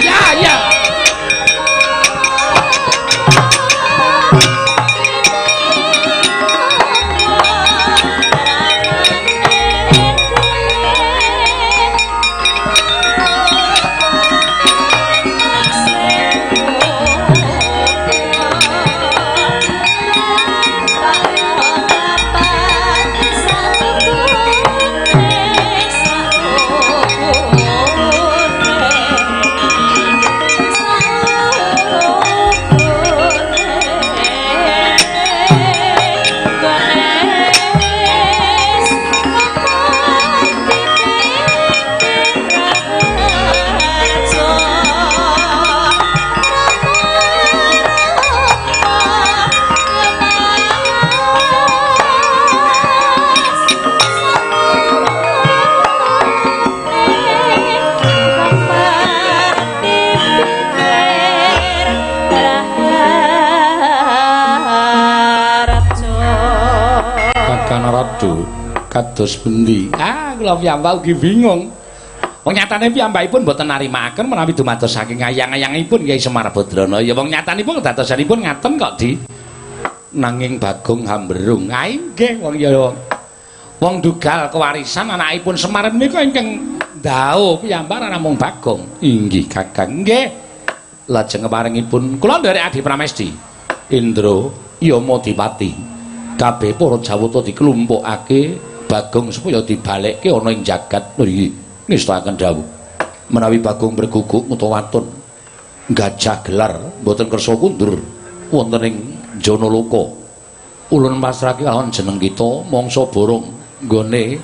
Ya ya. Kados pundi? Ah, kula piyambak ugi bingung. Wong nyatane piyambakipun mboten narimakaken menawi dumados saking ayang-ayangipun Kyai Semar Badrana. Ya wong nyatanipun kedadosanipun ngaten kok, Di. Nanging Bagong hamberung. Ah nggih wong ya wong dugal kewarisan anakipun Semar menika ingkang ndauh piyambak namung Bagong. Inggih Kakang. Nggih. Lajeng keparingipun kula nderek Adi Pramesti. Indra Yamadipati. Kabeh para Jawata diklumpukake Bagong supaya dibalekke ana ing jagat nggih ngestakaken dawuh. Menawi Bagong berguguk utawa waton gajah gelar mboten kersa kundur wonten ing Janaloka. Ulun pasrahke kalawan jeneng kita mangsa borong nggone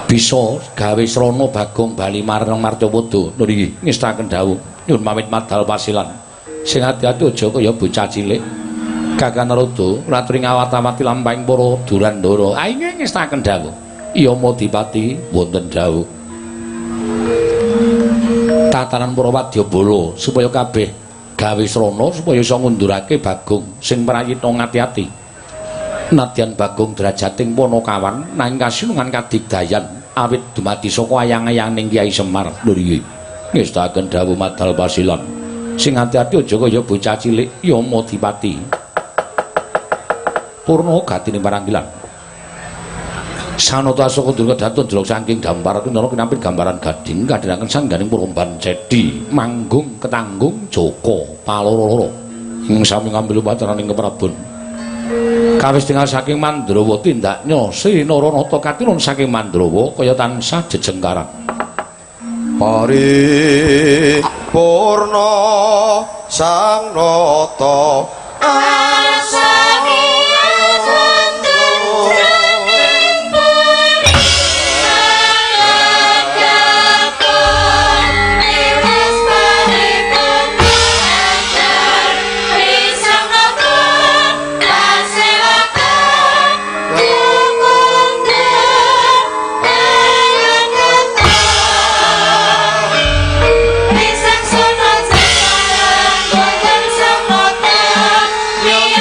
bisa gawe srana Bagong bali marang Marcapada. Nggih ngestakaken dawuh. Nyuwun pamit madal pasilan. Sing ati-ati aja kaya bocah cilik. Kakang Narada laturi ngawat-awati lampahing para Durandara. Ah inggih ngestakaken dawuh. Yamadipati wonten dawuh. Tatanan para wadyabala supaya kabeh gawe srana supaya iso ngundurake Bagong sing prayitna ngati-ati. Nadyan Bagong derajating Panakawan nanging kasinungan kadigdayan awit dumadi saka ayang-ayaning Kyai Semar. Lho nggih. Ngestakaken dawuh madal pasilan. Sing ati-ati aja kaya bocah cilik Yamadipati. Purna gatine paranggilan. Sanata asaka durga datun jelok saking dampar kinara kinampit gambaran gading kadhiraken sangganing puromban cedi manggung ketanggung Joko paloro-loro ing sami ngambil upacaraning keprabon. Kawis tinggal saking Mandrawa tindaknya Sri Naranata katinun saking Mandrawa kaya tansah jejengkaran. Paripurna sang nata Yeah.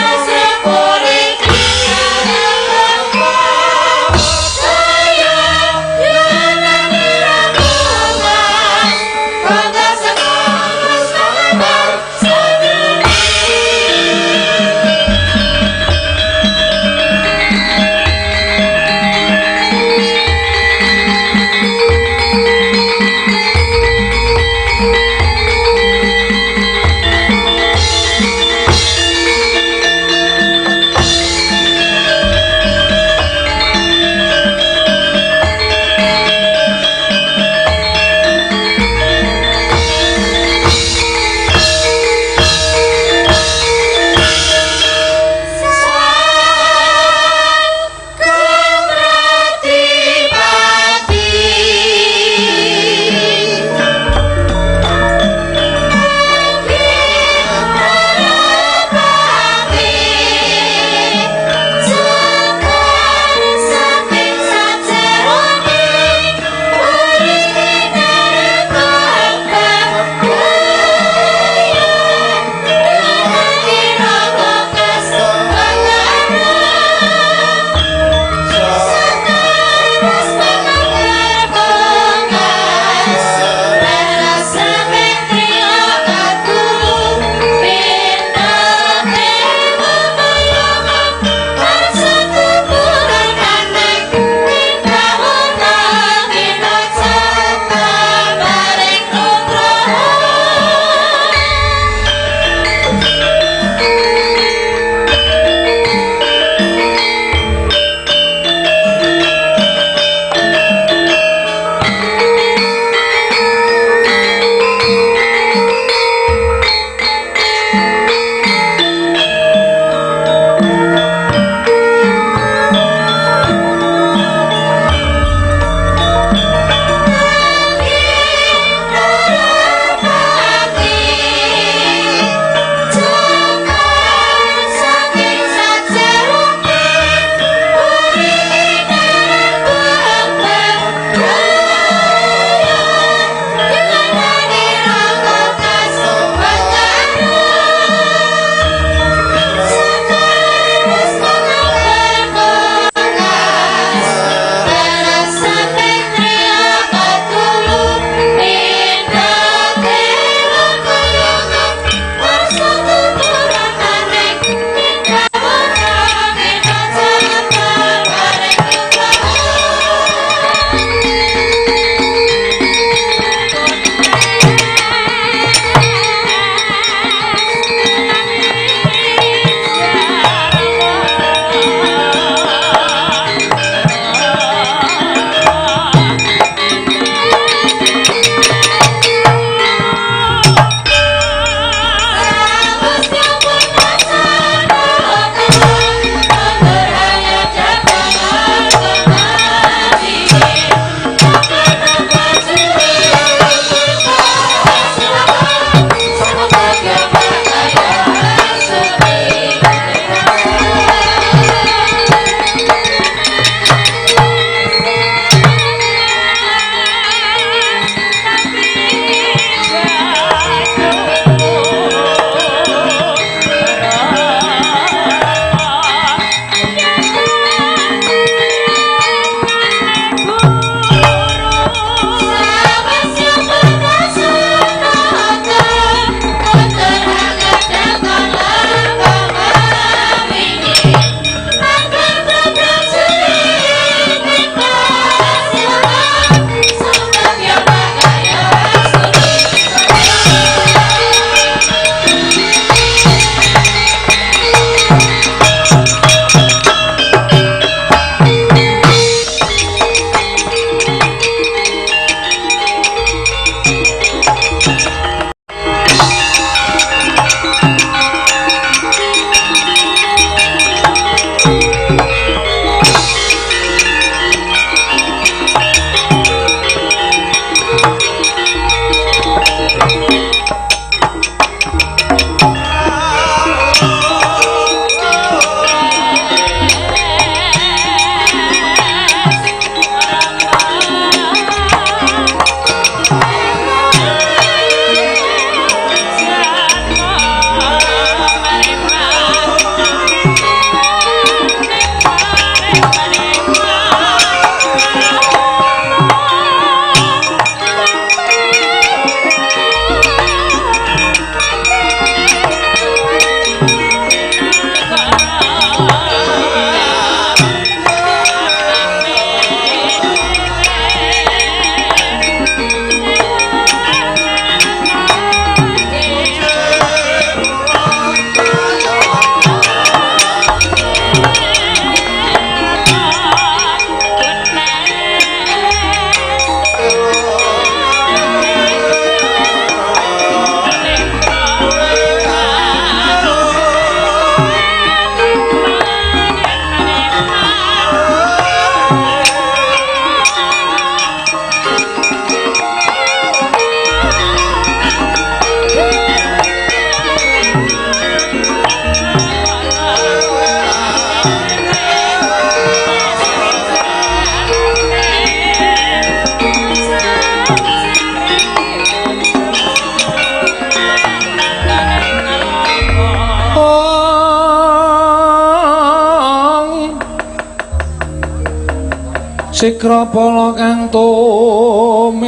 Sikrapala kang tumingal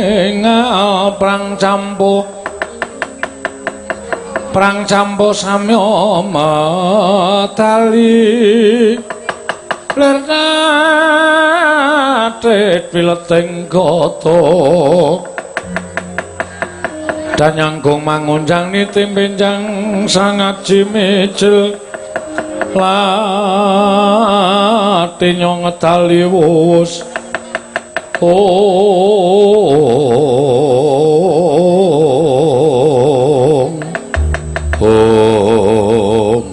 prang campuh prang campuh samya medali lir kathit wileting gata danyangkung mangunjang niti benjang sangat jimijil lati nyong ngedali wus ong ong.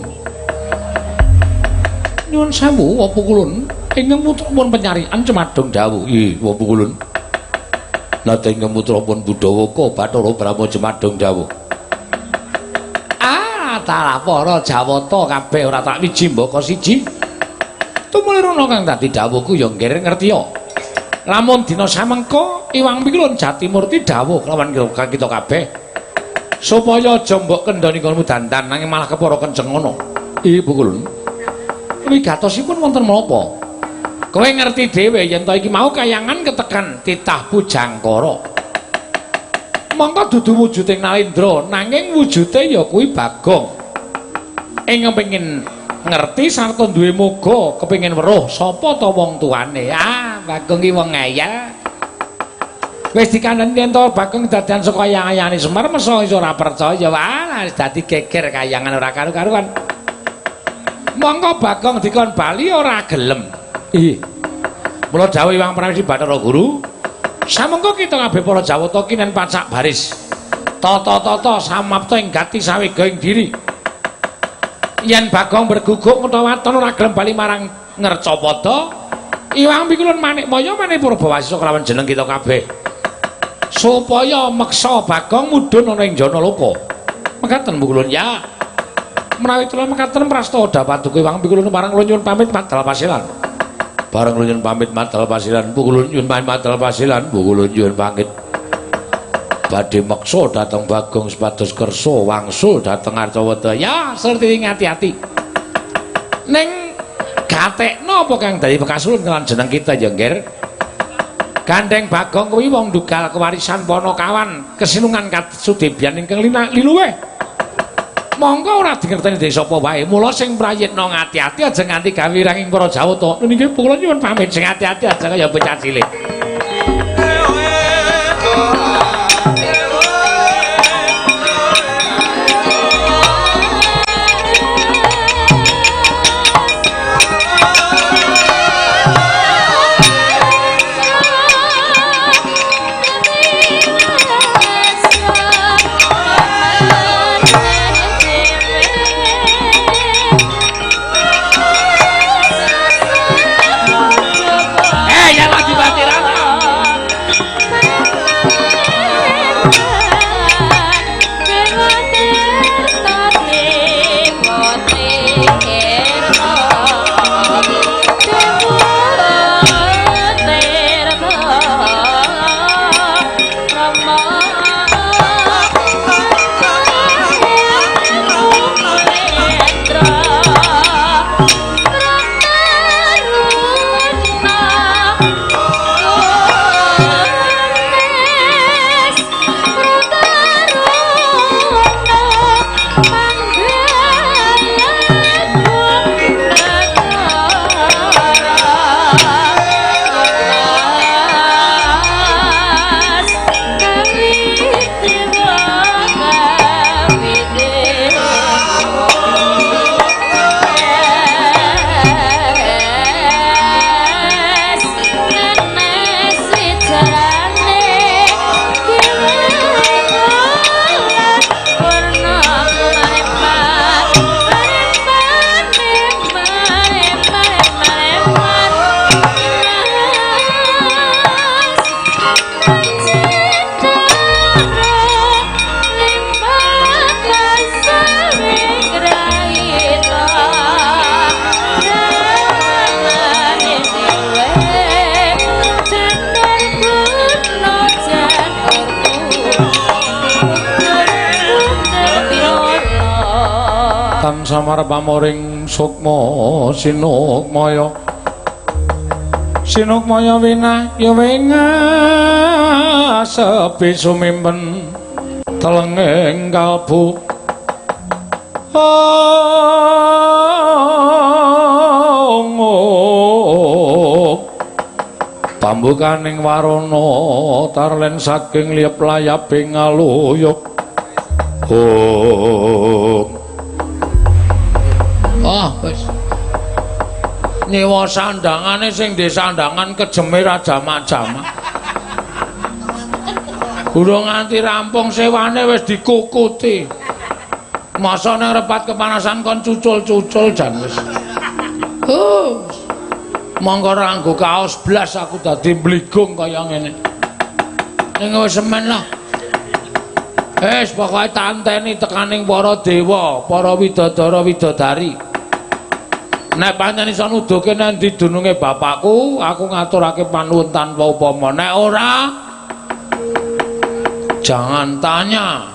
Nyuwun sewu apa kulun ingkang putra pun penyarian cemadong dawuh. Ih apa kulun nate ingkang putra pun Budawaka Bathara Brahma cemadong dawuh. Ah talah para Jawata kabeh ora tak wiji mbaka siji tumulirana kang dadi dawuhku ya nggih ngertiya. Lamun dina samengko Iwang Pikulun Jatimurti dawuh kelawan kita kabeh supaya aja mbok kendhani nggonmu dandan nanging malah kepara kenceng ngono. Ibu kulun wigatosipun wonten menapa? Kowe ngerti dhewe yen to iki mau kayangan ketekan titah Pujangkara. Mongko dudu wujuding Nalendra nanging wujude ya kuwi Bagong. Ing kepengin ngerti sarta duwe moga kepengin weruh sapa ta wong tuane. Ah Bagong ki wong ngeyel. Wis dikandhani yen to Bagong dadian saka ayang-ayangane Semar mesa iso ora percaya. Wah wis dadi geger kayangan ora karu-karuan. Mongko Bagong dikon bali ora gelem. Ih. Mula dawuh Iwang Pramesti Bathara Guru, samengko kita kabeh para Jawata kinen pacak baris. Tata-tata samapta ing gati sawega ing diri. Yen Bagong berguguk utawa waton ora gelem bali marang Ngercapada, Iwang Pikulun Manikmaya manik Purbawasisa kelawan jeneng kita kabeh. Supaya meksa Bagong mudhun ana ing Janaloka. Mekaten Pukulun ya. Menawi kula mekaten prasta dapaduka Iwang Pikulun marang kula nyuwun pamit madal pasilan. Bareng kula nyuwun pamit madal pasilan, Pukulun nyuwun pamit madal pasilan, Pukulun nyuwun pamit. Badhe meksa dhateng Bagong supados kersa wangsul dhateng Arcawata. Ya, surti ngati-ati. Ning gatekno apa kang dadi pekasulun kelan jeneng kita ya, Ngger. Gandeng Bagong kuwi wong ndugal kewarisan Panakawan kesinungan Kasudebyan ingkang liluwih. Monggo ora dingerteni desa apa wae. Mula sing prayitna ngati-ati aja nganti gawe wiranging para Jawata. Niki kula nyuwun pamit sing ati-ati aja kaya bocah cilik. Samar pamoring sukma sinukmaya Sinukmaya winaya winga sepi sumimpen telenging kalbu. Pambukaning warana tarlen saking liyep layaping ngaluyup. Ah, wis. Nyewa sandangane sing ndek sandangan kejeme ra jamak-jamak. Durung nganti rampung sewane wis dikukuti. Masa nang repat kepanasan kon cucul-cucul jan wis. Mongko ora nganggo kaos blas aku dadi mbligung kaya ngene. Ning wis semen lah. Wis pokoke tanteni tekaning para dewa, para widodara widodari. Nek pancen iso nuduhke nang ndi dununge bapakku, aku ngaturake panuwun tanpa upama. Nek ora, jangan tanya.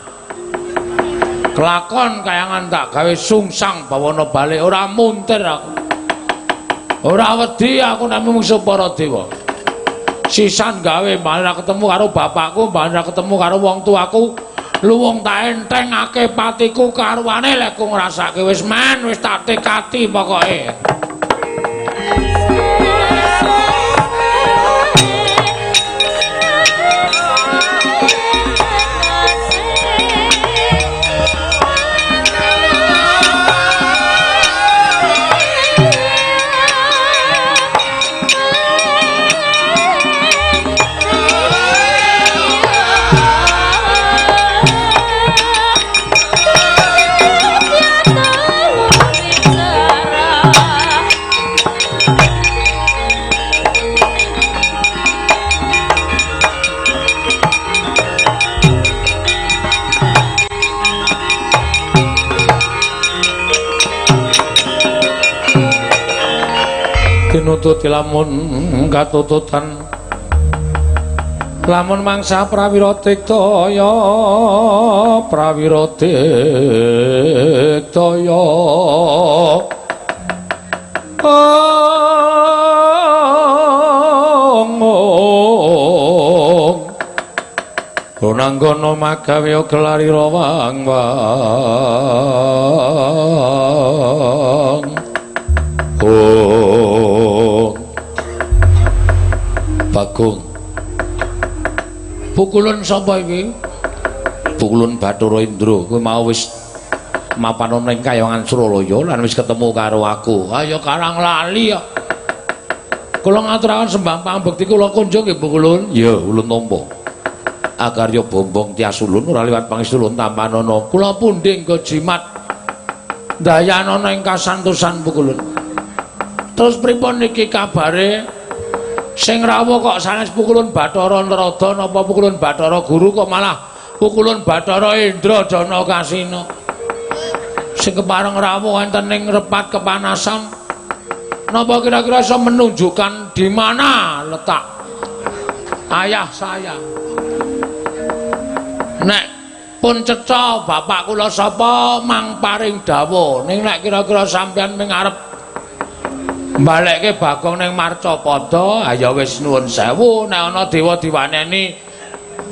Kelakon kayangan tak gawe sungsang bawana balik, ora muntir aku. Ora wedi aku nek mungsuh para dewa. Sisan gawe malah ketemu karo bapakku, malah ketemu karo wong tuaku. Luwung tak entengake patiku karuane lek ku ngrasake wis men wis tak tekati pokoke. Tinututi lamun katututan lamun mangsa prawira tiktaya prawira tiktaya Gonanggono magawe gelari rawang wang. Oh. Bagong. Pukulun sapa iki? Pukulun Bathara Indra. Kowe mau wis mapan ana ing kayangan Suralaya lan wis ketemu karo aku. Ayo karang lali ya. Kula ngaturaken sembah pambekti kula kunjung nggih Pukulun. Ya, ulun tampa. Akarya bombong tias ulun ora liwat pangestu ulun tampanana. Kula pundi nggo jimat dayanana ing kasantosan Pukulun. Terus pripun niki kabare? Sing rawuh kok sanes Pukulun Bathara Narada napa Pukulun Bathara Guru kok malah Pukulun Bathara Indra Jana Kasina. Sing kepareng rawuh enten ing repat kepanasan. Napa kira-kira iso menunjukkan di mana letak ayah saya? Nek pun cetha bapak kula sapa mang paring dawuh. Ning nek kira-kira sampeyan ming arep balekke Bagong ning Marcapada, ya wis nuwun sewu nek ana dewa diwaneni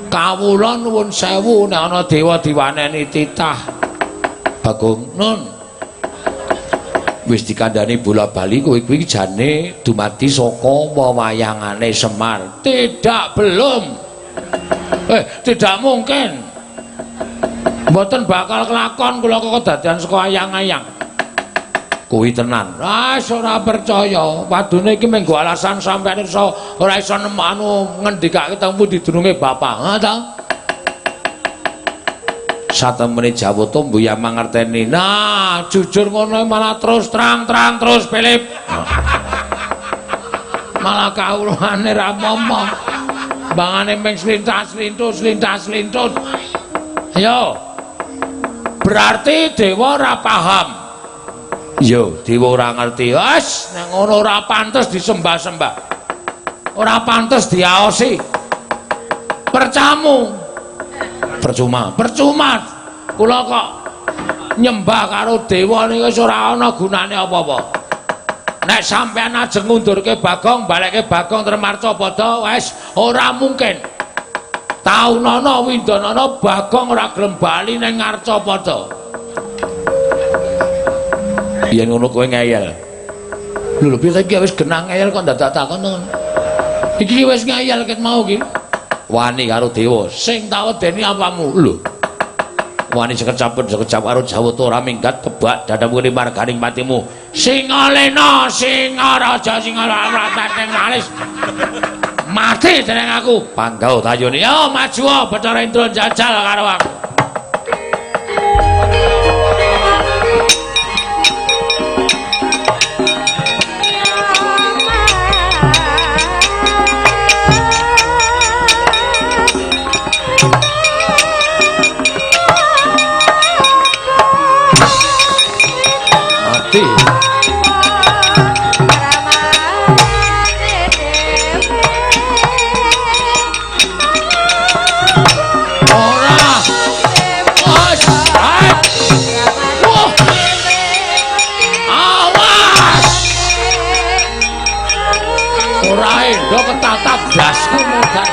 kawula nuwun sewu nek ana dewa diwaneni titah. Bagong nun wis dikandhani bola-bali kowe kuwi jane dumadi saka wewayangane Semar. Tidak, belum. Tidak mungkin. Mboten bakal kelakon kula kok kedadian saka ayang-ayang. Kuwi tenan. Ah, ora percaya. Padune iki mung alasan sampeyan iso ora iso anu ngendikake teng pundi dununge bapak. Ha ta? Satemene Jawata mbuya mangerteni. Nah, jujur ngono malah terus terang-terang terus Philip. Malah kawulane ra momong. Bangane mung slintas-slintut slintas-slintut. Ayo. Berarti dewa ora paham. Yo, dewa ora ngerti. Wes, nek ngono ora pantes disembah-sembah. Ora pantes diaosi. Percamu. Percuma, percuma. Kula kok nyembah karo dewa niku wis ora ana gunane apa-apa. Nek sampean ajeng ngundurke Bagong, balekke Bagong Tremarcapada wis ora mungkin. Taunana windanana Bagong ora gelem bali ning Ngarcapada. Yen ngono kowe ngeyel. Lho lho piye iki wis genah ngeyel kok dadak takon to. Iki wis ngeyel ket mau iki. Wani karo dewa, sing tak wedeni apamu? Lho. Wani sekecap sekecap karo Jawata ora minggat kebak dadamu kene marganing patimu. Singalena, Singaraja, Singalarating malis. Mati dening aku. Panggau tayune. Yo maju Bathara Indra jajal karo aku. Mati. Ora. Wes. Wah. Awas. Ora endo ketatap blasku modal.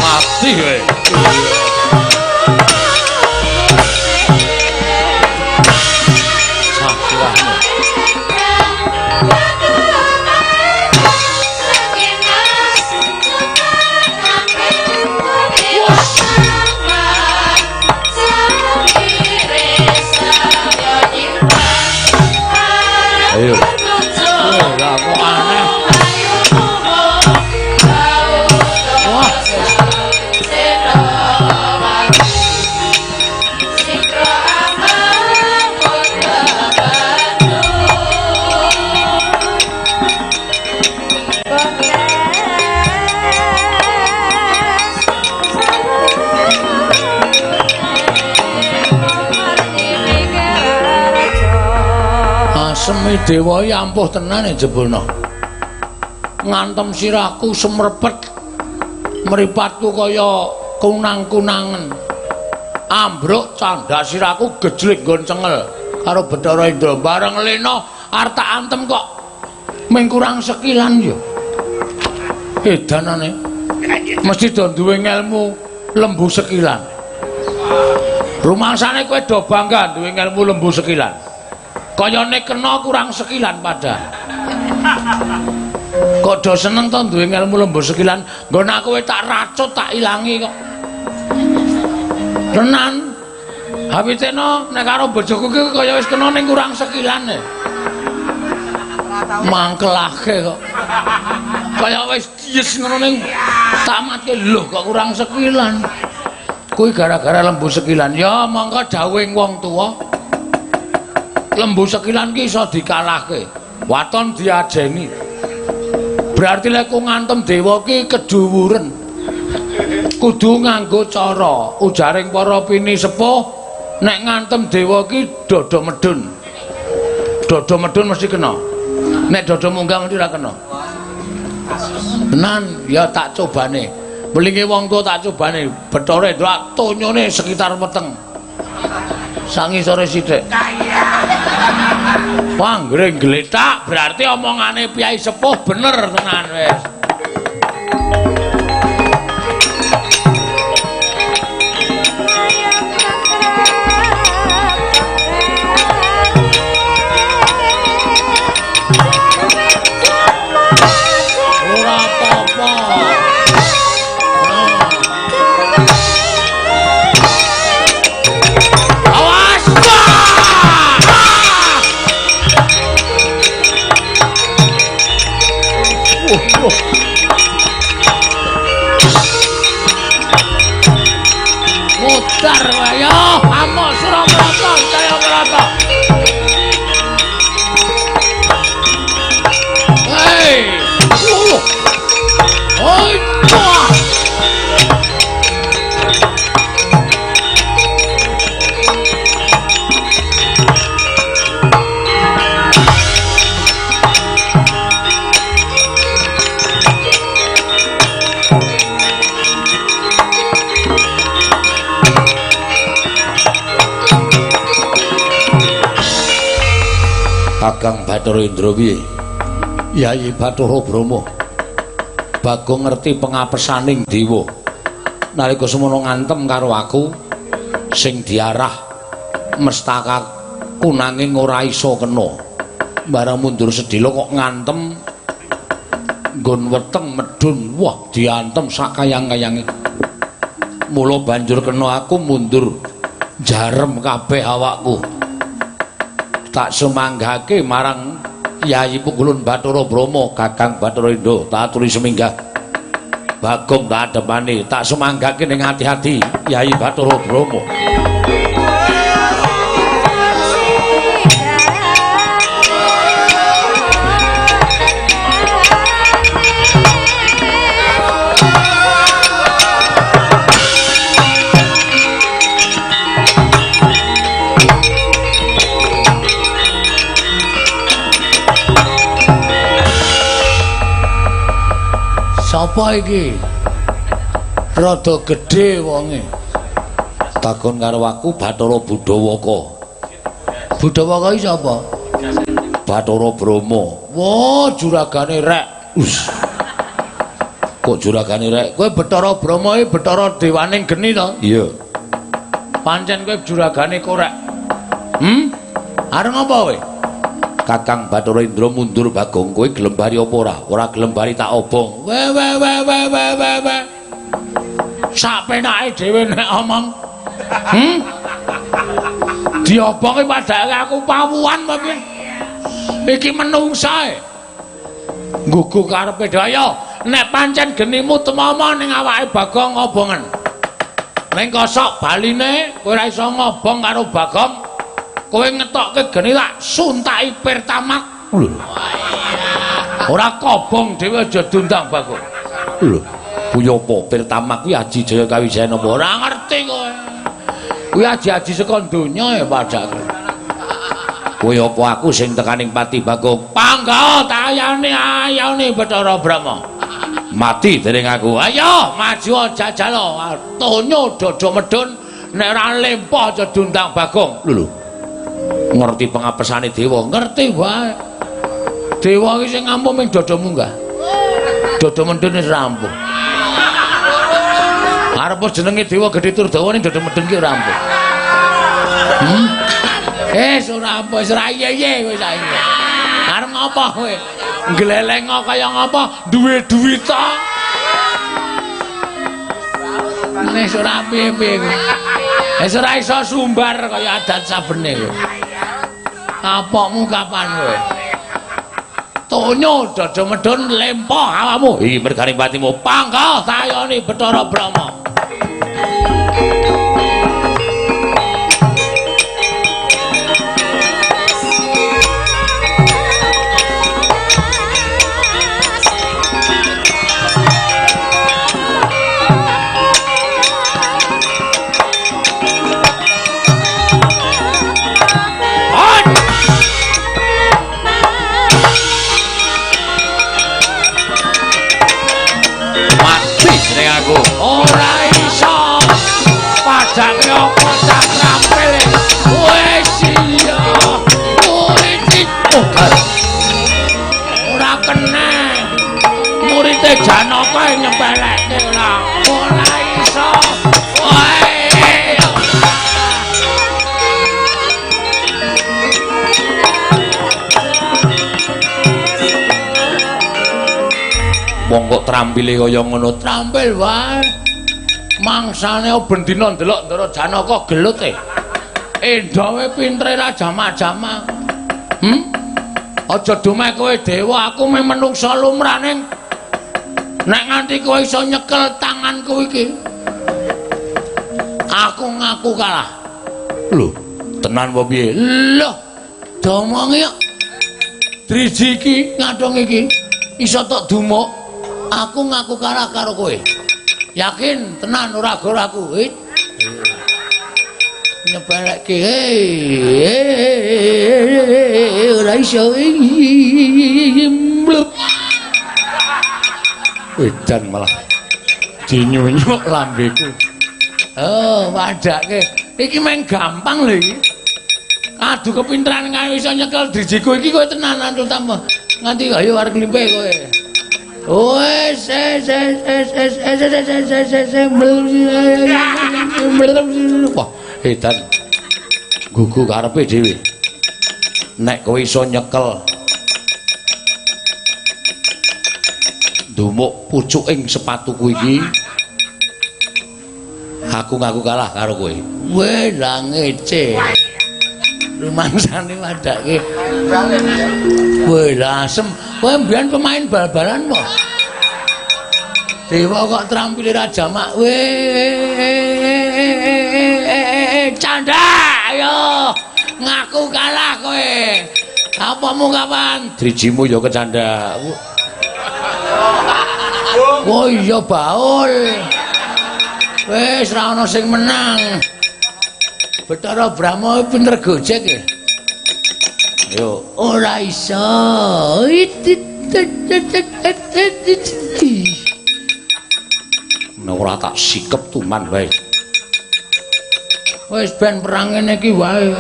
Mati kowe. Sah sirahmu. Ayo. Lah kok aneh. Wah. Asemi dewa iki ampuh tenan jebulna. Ngantem sirahku semrepet. Mripatku kaya kunang-kunangen. Ambruk candhak sirahku gejlik nggon cengel karo Bathara Indra. Bareng lena arep tak antem kok mung kurang sekilan ya. Edanane. Mesti do duwe ngelmu lembu sekilan. Rumangsane kowe do bangga duwe ngelmu lembu sekilan. Kayane kena kurang sekilan padahal. Kok do seneng to duwe ngelmu lembu sekilan, nggon aku tak racut tak ilangi kok. Tenan. Hawitena nek karo bojoku ki kaya wis kena ning kurang sekilan e. Mangkelake kok. Kaya wis yes ngono ning tamatke lho kok kurang sekilan. Kuwi gara-gara lembu sekilan. Ya mongko dawuhing wong tuwa. Lembu sekilan ki iso dikalahke. Waton diajeni. Berarti lek ngantem dewa ki keduwuren. Kudu nganggo cara. Ujaring para pini sepuh nek ngantem dewa ki dada medun. Dada medun mesti kena. Nek dada munggah mesti ora kena. Tenan ya tak cobane. Melinge wong tuwa tak cobane. Bathara Indra tonyone sekitar weteng. Sangisore sithik. Wanggre gletak berarti omongane piyai sepuh bener tenan wis. Ora apa-apa. Awas. Oh. Kakang Bathara Indra piye? Yayi Bathara Brahma. Bagong ngerti pengapesaning dewa. Nalika semono ngantem karo aku sing diarah mestakaku nanging ora iso kena. Barang mundur sedhela kok ngantem nggon weteng medhun. Wah, diantem sak kayang-kayange. Mula banjur kena aku mundur jarem kabeh awakku. Tak sumanggake marang Yayi Pukulun Bathara Brahma, Kakang Bathara Indra, tak aturi seminggah. Bagong tak adepane, tak sumanggake ning ati-ati Yayi Bathara Brahma. Sapa iki? Rada gedhe wonge. Takon karo aku Bathara Budawaka. Budawaka iki sapa? Bathara Brahma. Wah, juragane rek. Us. Kok juragane rek? Kowe Bathara Brahma iki Bathara dewaning geni to? Iya. Pancen kowe juragane korek. Arep ngapa kowe? Kakang Bathara Indra mundur Bagong, kowe gelem bari apa ora? Ora gelem bari tak obong. We we we we we we we. Sak penake dhewe nek omong. Diobongi padake aku pawuhan apa piye? Iki menungsa e. Nggugu karepe dhewe. Ayo, nek pancen genimu temama ning awake Bagong obongen. Ning kosok baline kowe ora iso ngobong karo Bagong. Kowe ngetokke geni tak suntaki pertamak. Lho. Ora kobong dhewe aja diundang Bagong. Lho, kuwi apa pertamak kuwi Aji Jaya Kawijayan apa? Ora ngerti kowe. Kuwi aji-aji saka donya ya padake. Kowe apa aku sing tekaning pati Bagong? Pangga tayane ayane Bathara Brahma. Mati dening aku. Ayo maju jajal tonyo dodo medun nek ora lempoh aja diundang Bagong. Lho. Ngerti pengapesane dewa? Ngerti wae. Dewa iki sing ngampuh ming dodo munggah. Dodo medun wis rampung. Arep jenenge dewa gedhe tur dawa ning dodo medun ki ora ampuh. Ora ampuh, wis ora iye-iye kowe saiki. Arep ngopo kowe? Ngleleng kaya ngapa? Duwe duit to. Nek ora piye-piye kowe. Wis ora iso sumbar kaya adat sabene kowe. Kapokmu kapan kowe? Tonyo dodo medun lempoh awakmu. Iki mergane patimu. Pangga tayone Bathara Brahma. Ora iso. Padake apa tak rampil. Wis iya. Kuwi ora kena. Murite Janaka nyepelekke ora. Ora iso. Wong kok trampile kaya ngono. Trampil wae. Mangsane bendina ndelok Ndara Janaka gelut e. Endawe pintere ra jamak-jamak. Aja dumeh kowe dewa, aku mung menungsa lumraning. Nek nganti kowe iso nyekel tanganku iki, aku ngaku kalah. Lho, tenan apa piye? Lho, domongi kok. Driji iki ngathung iki iso tok dumuk. Aku ngaku kalah karo kowe. Yakin tenan ora gor aku. Nyepelekke. Ora iso. Edan malah dinyunyuk lambeku. Oh, padake. Iki meng gampang lho iki. Adu kepinteran kae iso nyekel drijiku iki kowe tenanan tambah. Nganti ayo arep nglimpe kowe. Wes es es es es es es es es es. Wah, edan. Gugu karepe dhewe. Nek kowe iso nyekel ndumuk pucuking sepatuku iki, aku ngaku kalah karo kowe. Weh, lah ngece. Rumangsane wadake. Weh, lah asem. Kowe mbiyen pemain bal-balan po? Dewa kok trampile ra jamak. Weh, canda, ayo ngaku kalah kowe. Apamu kapan? Drijimu ya kecanda. Oh iya baul. Wis ra ono sing menang. Bathara Brahma pinter gojek ya. Ayo, ora iso. Nek ora tak sikep tuman wae. Wis ben perang ngene iki wae.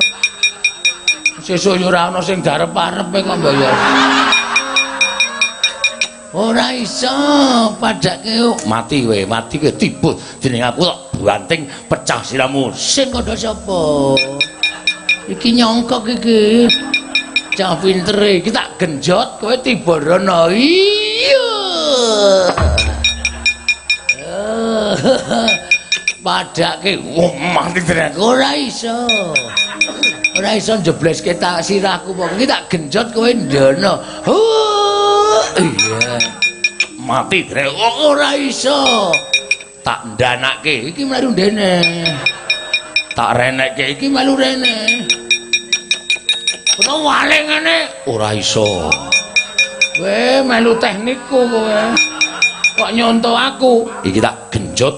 Sesuk yo ora ono sing darep-arepe kok mbayar. Ora iso padake mati kowe, mati kowe tiba dening aku tak banting pecah siramu. Sing kandha sapa? Iki nyongkok iki. Cah pinter iki tak genjot kowe tiba rono. Iya. Padake mati dening aku. Ora iso. Ora iso njebleske tak sirahku pokoke iki tak genjot kowe ndono. Iya. Mati dening ora iso. Tak ndanake iki melu ndene. Tak renekke iki melu rene. Kok wale ngene ora iso. Kowe melu teknikku kowe. Kok nyonto aku? Iki tak genjot.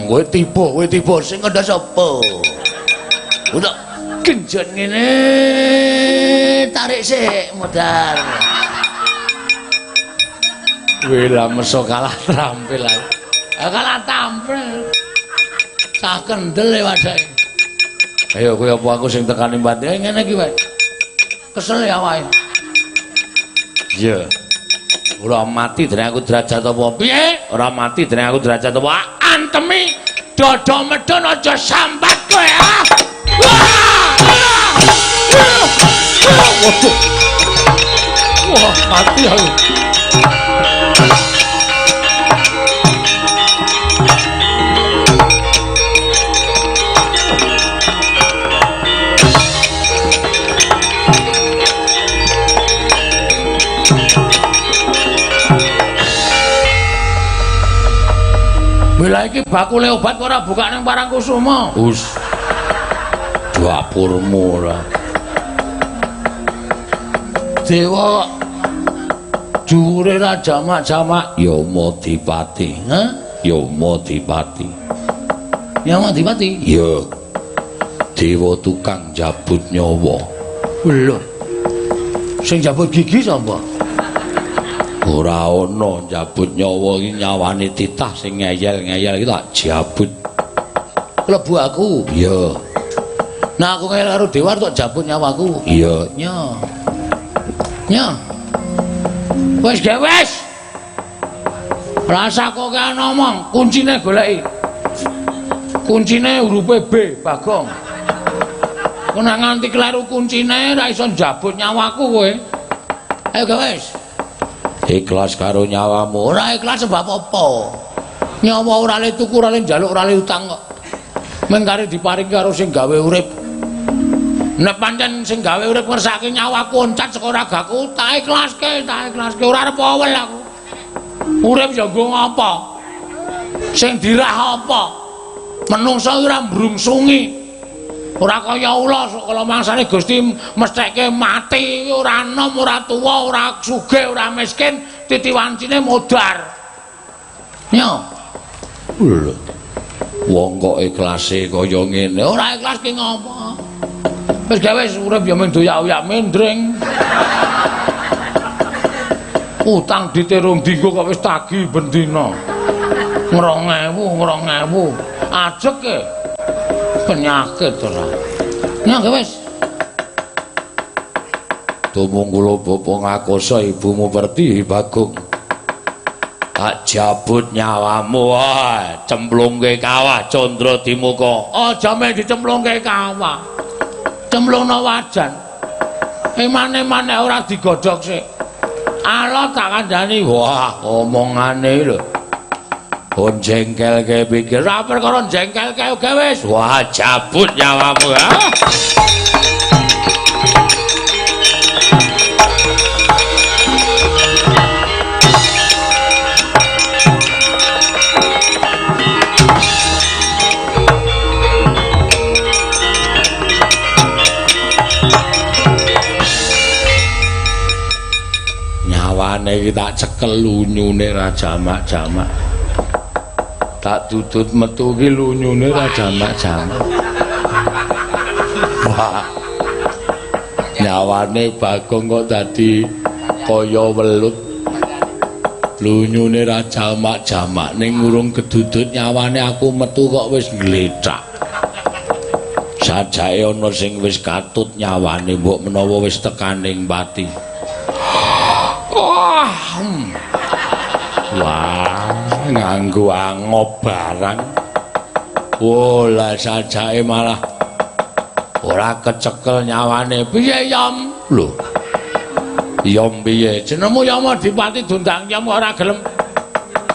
Kowe tiba sing kandha sapa? Udah genjot ngene tarik sik modar. Kowe lah meso kalah trampil ae. Kalah tampil. Cah kendel e wadake. Ayo kowe apa aku sing tekani mbate ngene iki wae. Kesel ya wae. Iya. Ora mati dening aku derajat apa? Piye? Ora mati dening aku derajat apa? Antemi dada medhun aja sambat kowe ah. Waduh. Wah, mati aku. Bila iki bakule obat ora buka ning Parangkusuma. Us. Dapurmu ora. Dewa dhuwure ra jamak-jamak Yamadipati. Hah? Yamadipati. Yamadipati? Ya. Dewa tukang jabut nyawa. Lho. Sing jabut gigi sapa? Ora ana jabut nyawa iki nyawane titah sing ngeyel-ngeyel iki tak jabut. Klebu aku. Iya. Nah aku ngeyel karo dewa tak jabut nyawaku. Iya. Nya. Nya. Wis ge wis. Rasa kok kaya ngomong, kuncine goleki. Kuncine hurufe B, Bagong. Kok nek nganti kleru kuncine ra iso njabut nyawaku kowe. Ayo ge wis. Ikhlas karo nyawamu. Ora ikhlas sebab apa? Nyawa ora le tuku, ora le njaluk, ora le utang kok. Mung kari diparingi karo sing gawe urip. Nek pancen sing gawe urip ngersake nyawaku oncat saka ragaku, tak ikhlaske ora arep awel aku. Urip ya nggo ngapa? Sing dirah apa? Menungsa ora mbrungsungi. Ora kaya ula kala mangsane Gusti mestheke mati ora enom, ora tuwa, ora sugih, ora miskin, titiwancine modar. Nyo. Lho. Wong kok ikhlase kaya ngene. Ora ikhlas ki ngopo? Wis gawe urip ya mung doyak-oyak mendring. Utang diterung dinggo kok wis tagi bendina. 2000, 2000. Ajeg e. Penyakit ora. Nah, wis. Tumung kula bapa ngakosa ibumu Pertiwi Bagong. Tak jabut nyawamu, wah, cemplungke kawah Candra Dimuka. Aja meh dicemplungke kawah. Cemplungno wajan. Emane-mane ora digodhog sik. Alot tak kandhani. Wah, omongane lho. Oh jengkelke pikir, ora perkara jengkelke uga wis. Wah, jabut nyawamu. Ah. Nyawane iki tak cekel lunyune ra jamak-jamak. Tak dudut metu iki lunyune ra jamak-jamak. Wah. Nyawane Bagong kok dadi kaya welut. Lunyune ra jamak-jamak ning urung kedudut nyawane aku metu kok wis glethak. Sajake ana sing wis katut nyawane mbok menawa wis tekaning pati. Wah. Wah, nganggo angop barang. Wah, lah sajake malah ora kecekel nyawane. Piye, Yom? Lho. Yom piye? Jenengmu Yama Dipati diundang Yom ora gelem.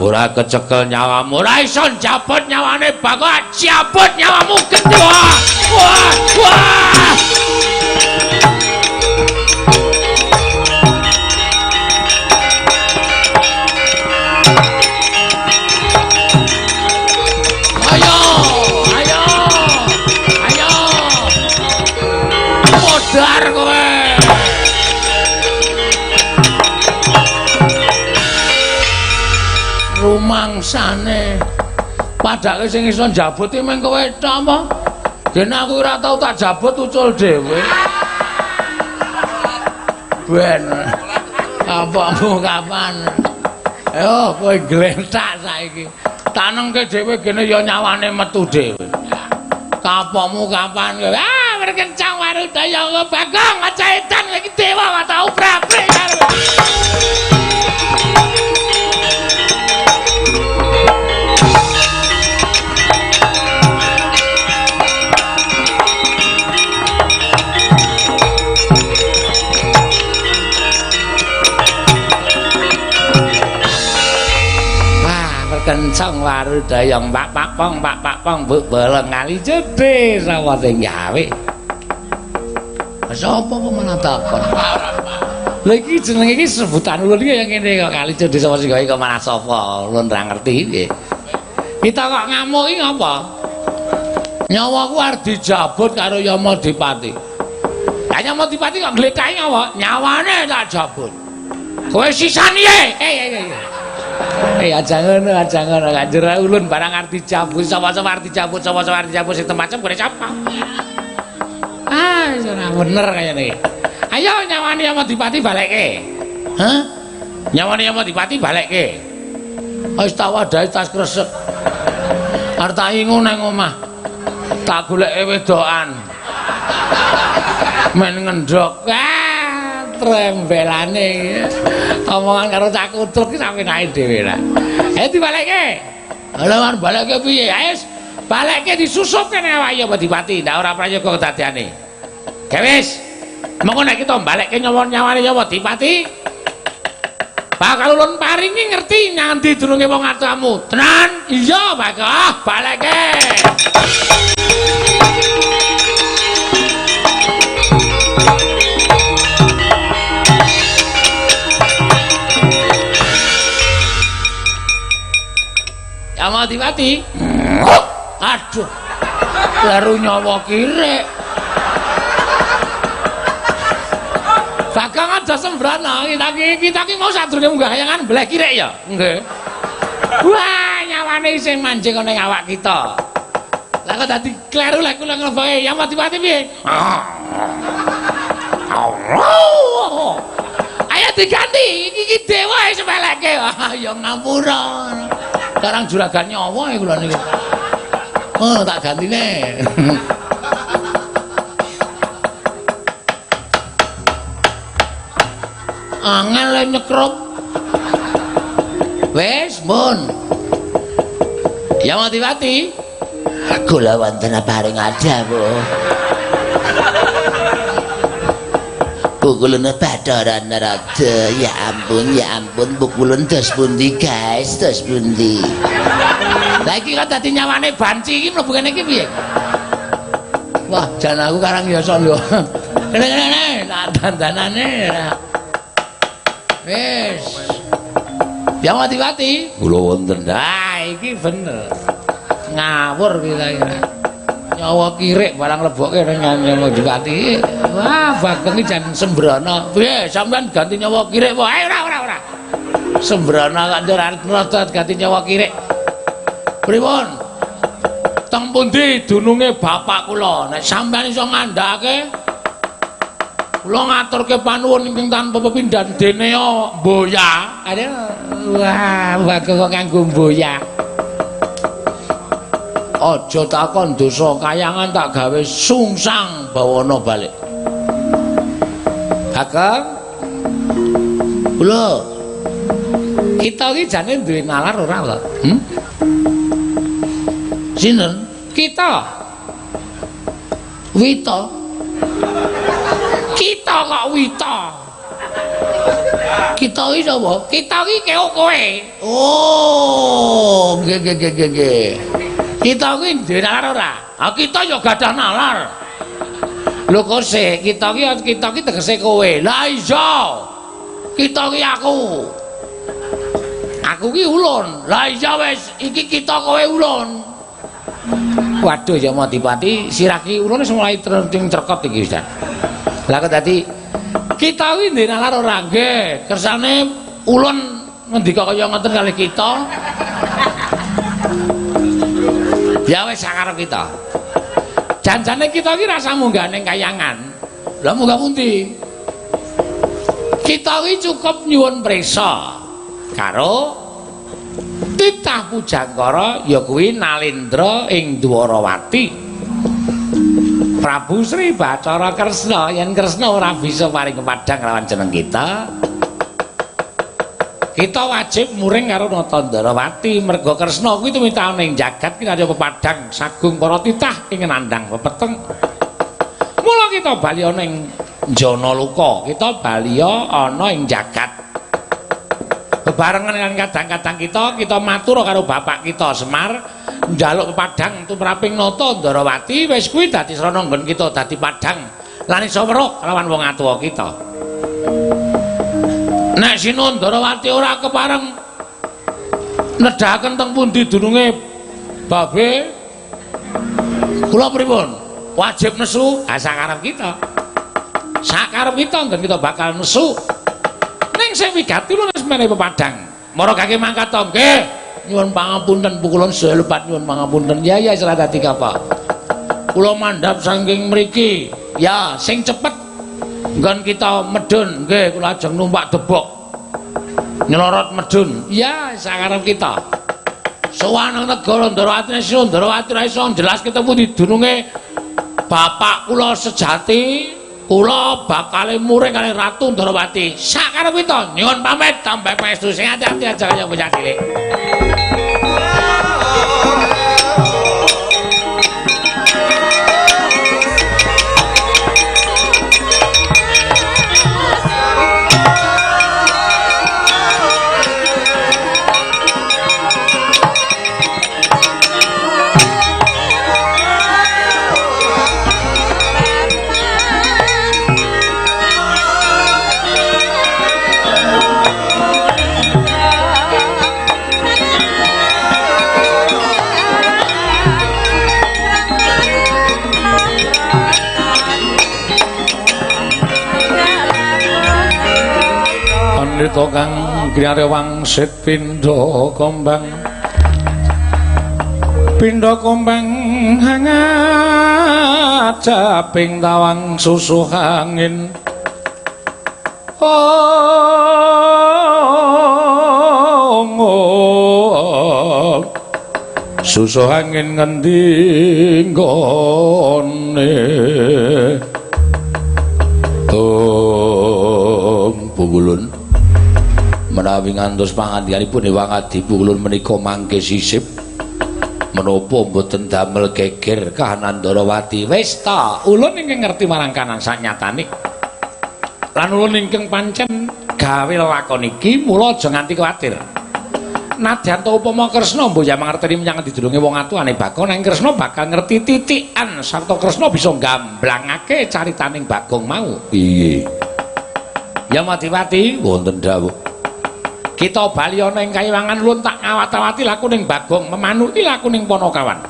Ora kecekel nyawamu. Ora iso njabut nyawane Bagong. Jabut nyawamu gendhe. Wah, wah, wah. Ayo, ayo. Ayo. Modar kowe. Rumangsane padake sing iso njabut iki mung kowe tok apa? Dene aku ora tau tak jabut ucul dhewe. Ben. Apamu kapan? Ayo kowe glentak saiki. Tanengke dhewe gene ya nyawane metu dhewe. Kapomu kapan kowe? Ah, berkencang warudaya Bagong aja edan iki dewa ora tau praprik karo. Kencang warudaya pak pak pong pak pak pong buk bolong kali jedhe sapa sing gawe. Sapa kok malah takon? Lha iki jenenge iki sebutan ulun iki ya ngene kok kali jedhe sapa sing gawe kok malah sapa ulun ora ngerti piye. Kita kok ngamuk iki ngapa? Nyawaku arep dijabut karo Yama Dipati. Lah Yama Dipati kok glethaki ngapa? Nyawane tak jabut. Kowe sisani e. Aja ngono, aja ngono. Kanjeng ulun barang arep dijabut, sapa-sapa arep dijabut, sapa-sapa arep dijabut sing macem gone sapa? Ah, wis ora bener kayane iki. Ayo nyawane Yama Dipati balekke. Hah? Nyawane Yama Dipati balekke. Wis tak wadahi tas kresek. Arep tak ingu nang omah. Tak goleke wedokan. Men ngendhok. Ah, trembelane iki. Omongan karo cah kutruk iki sampe nae dhewe lah. Ayo dibalekke. Lha arep balekke piye? Ayo balekke disusupke nang awake Yama Dipati, ndak ora prayoga kedadiane. Ge wis. Mengko nek kita balekke nyawa-nyawane Yama Dipati, bakal ulun paringi ngerti nyandi dununge wong atuamu. Tenan? Iya, Bagong. Balekke. Yama Dipati. Aduh. Kleru nyawa kirik. Bagong aja sembrana, kita iki mau sadurunge munggah kayangan bleh kirik ya. Nggih. Wah, nyawane isih manjing ana ing awak kita. Lah kok dadi kleru lek kula ngleboke Yama Dipati piye? Ayo diganti, iki dewa wis balekke. Ah, ya ngapura. Sekarang juragan nyawa ya kula niku. Oh, tak gantine. Angel nyekrup. Wis, mun. Ya mati-mati. Kula wonten paring dawuh. Pukulun Bathara Narada, ya ampun, pukulun dos pundi guys, dos pundi. Lah iki kok dadi nyawane banci iki mlebu kene iki piye? Wah, jan aku karang yasa lho. Kene-kene, tak dandanane. Wis. Ya mati-mati. Kula wonten. Ah, iki bener. Ngawur kita iki. Nyawa kirik barang lebokke ning nyawa dipati. Wah, Bageng iki jan sembrono. Piye, sampean ganti nyawa kirik wae? Ora. Sembrono kok ora rada ganti nyawa kirik. Pripun? Teng pundi dununge bapak kula? Nek sampean iso ngandhake kula ngaturke panuwun ingkang tanpa pepindhan dene mboya. Aduh, wah, Bageng kok nganggo mboya. Aja takon dosa kayangan tak gawe sungsang bawana balik. Bageng, kula kita iki jane duwe nalar ora lho? Sinten? Kita. Wita. Kita kok wita. Kita iki sapa? Kita iki keok kowe. Oh, nggih nggih nggih nggih. Kita kuwi duwe nalar ora? Ah, kita ya gadah nalar. Lho kok sik, kita iki tegese kowe. Lah iya. Kita iki aku. Aku ki ulun. Lah iya wis, iki kita kowe ulun. Waduh ya Madipati, sirah ki ulune mulai trenting cerkot iki wis. Lah kok dadi kita kuwi duwe nalar ora? Nggih, kersane ulun ngendika kaya ngoten kalih kita. Ya wis sakarep kita. Janjane kita iki rasa munggah ning kayangan. Lah munggah pundi? Kita iki cukup nyuwun prisa karo titah Pujangkara ya kuwi Nalendra ing Dwarawati. Prabu Sri Bathara Kresna, yen Kresna ora bisa paring kepadang lawan jeneng kita, kita wajib muring karo Nata Ndrawati merga Kresna kuwi tumitahane ing jagat kinarya pepadang sagung para titah ing nandhang pepeteng. Mula kita bali ana ing Janaloka, kita bali ana ing jagat. Bebarengan dengan kadang-kadang kita matur karo bapak kita Semar njaluk pepadang tumraping Nata Ndrawati, wis kuwi dadi srana nggon kita dadi padang lan iso weruh lawan wong atuwa kita. Nek Sinun Ndrawati ora kepareng nedhaken teng pundi dununge babe kula pripun? Wajib nesu. Ha sakarep kita. Sakarep kita nggon kita bakal nesu. Ning sing wigati lho wis menehi pepadang. Mara kake mangkat to nggih. Nyuwun pangapunten pukulun sedaya lepat nyuwun pangapunten. Ya ya salah dadi apa? Kula mandhap saking mriki. Ya sing cepet nggon kita medhun nggih kula ajeng numpak debok. Nyelorot medhun. Ya sakarep kita. Sowan nang negara Ndrawati Sinun Ndrawati ora iso jelaske temu didununge bapak kula sejati. Kula bakale muring kalih Ratu Ndrawati. Sakarep kita nyuwun pamit tambah pangestu sing ati-ati aja kaya bocah cilik. Pandhita kang griyane wangsit pindha kembang pindha kembang hangat japing tawang susuh angin. Oh, susuh angin ngendi nggone? Tung pungulun. Menawi ngantos pangandikanipun Ewang Adi Pukulun menika mangke sisip menapa mboten damel geger kahanan Ndarawati. Wis ta, ulun ingkang ngerti marang kanan sanyatane. Lan ulun ingkang pancen gawe lelakon iki mula aja nganti kuwatir. Nadyan ta upama Kresna mbuh ya mangerteni menyang didurunge wong atuane Bagong, nanging Kresna bakal ngerti titikan sarta Kresna bisa nggamblangake caritaning Bagong mau. Piye? Ya Madiwati, wonten dawuh. Kita bali ana ing kayiwangan ulun tak ngawat-awati lakuning Bagong, memanuki lakuning Panakawan.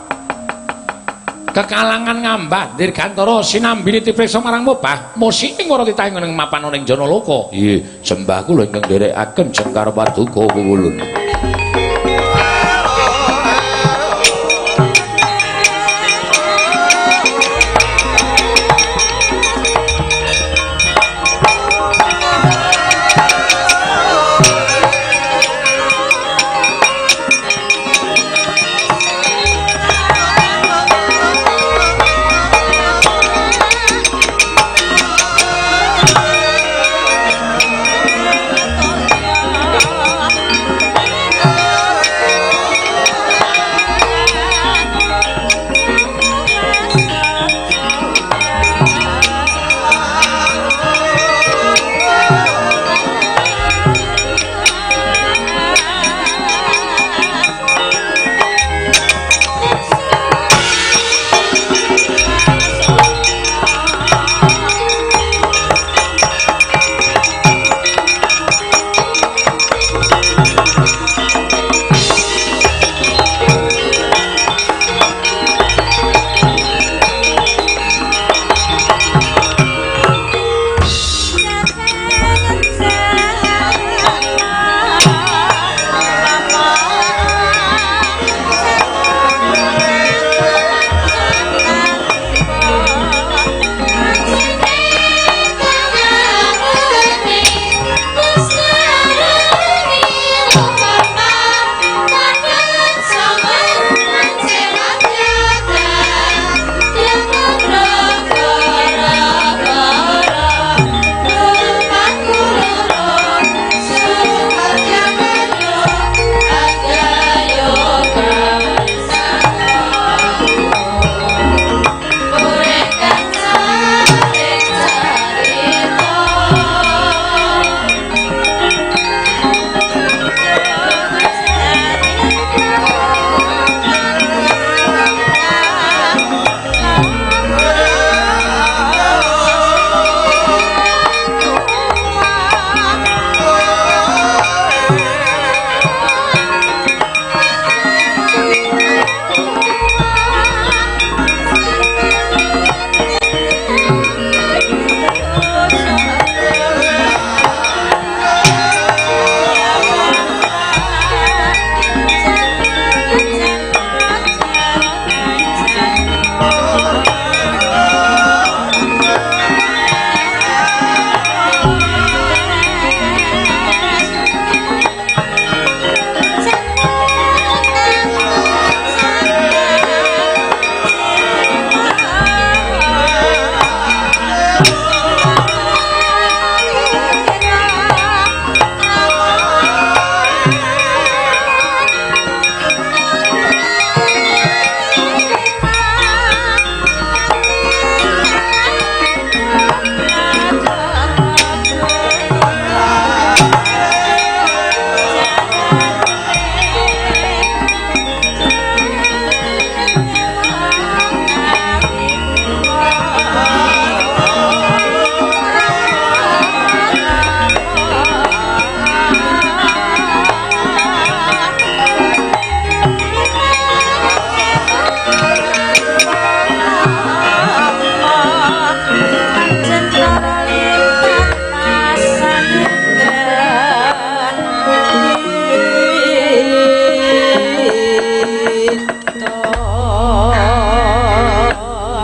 Kekalangan ngambah dirgantara sinambi niti priksa marang mobah, musik ing ora titah ing mapan ana ing Janaloka. Iya, sembah kula ingkang nderekaken jengkar paduka kula.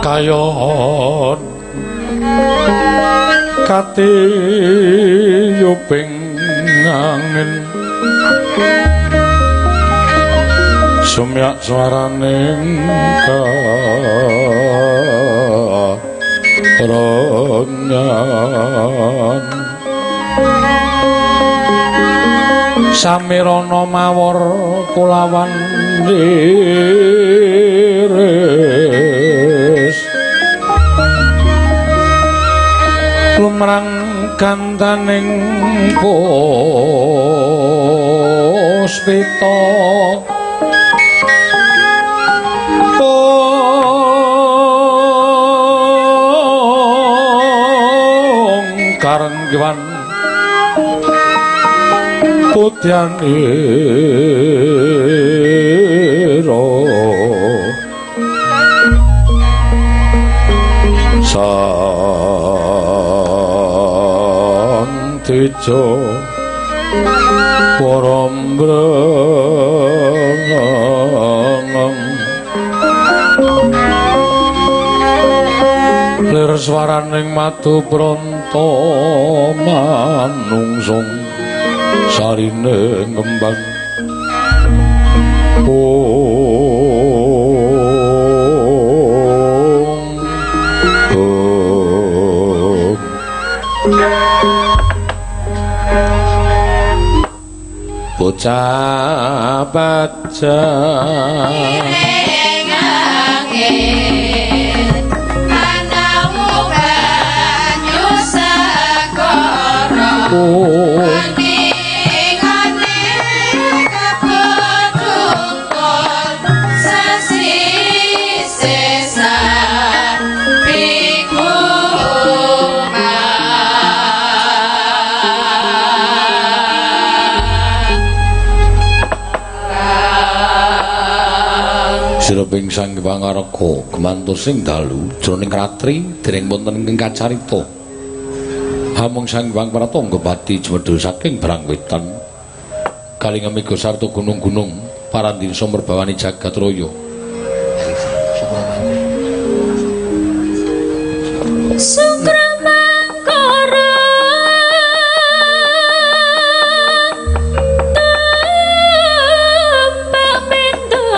Kayon katiyuping angin sumyak swaraning karongan. Samirana mawar kulawan liris lumrang gantaning puspita karenggiwan putyanira sang tejo parambrang lir swaraning madu pronto manungsung sarine ngembang ong bocah pajak Sireping Sang Pangarga gemantus sing dalu jroning ratri dereng wonten ingkang kacarita. Amung Sang Hyang Pratangga pati jemedhul saking Brangwetan kalinga mega sarta gunung-gunung parandinsa merbawani jagat raya. Sukramangkara tumpak mendo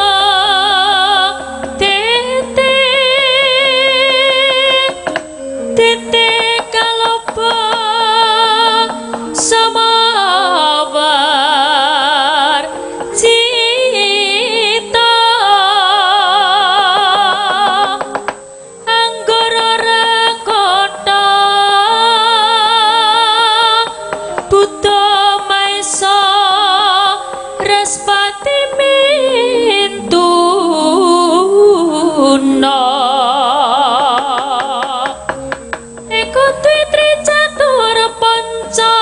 tete tete kalopo samawar cita anggur ora kota buta maesa respati mintuna eko tri catur panca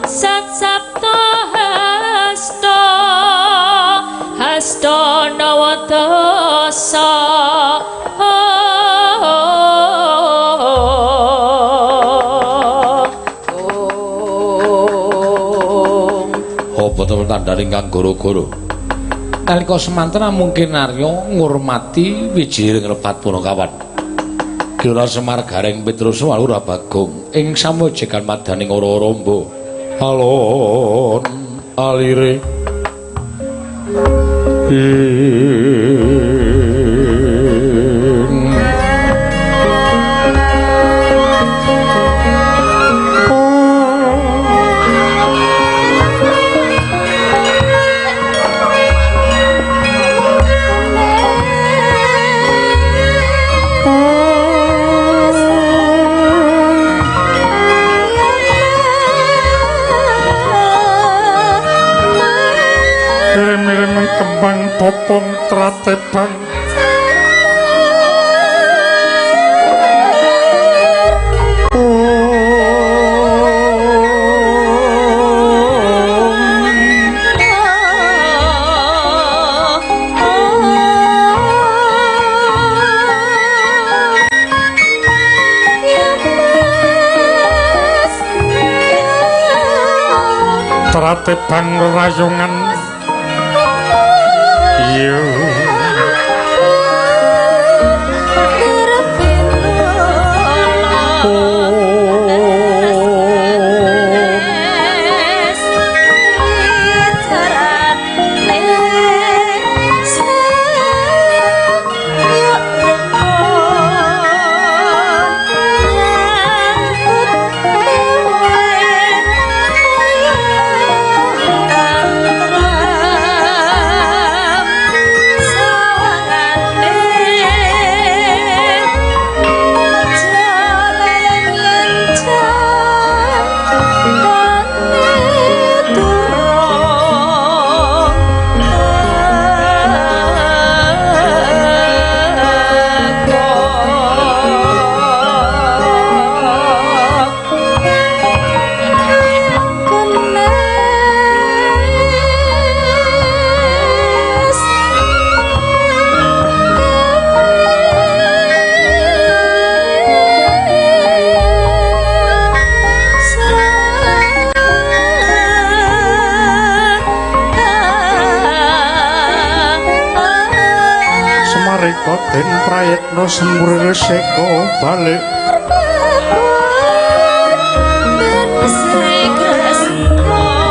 sat sapta hasta hasta nawadasa. Apa temen tandane kang goro-goro? Nalika semanten namung kinarya ngurmati wijiring lepat punakawan. Kira Semar Gareng Petrus Walura Bagong ing samujekan madaning ora-ora mba alon alire ing Mirim-mirim kembang popong tratebang tratebang rayungan yo. Raden Prayitna Semuril Seka balik. Sri Kresna.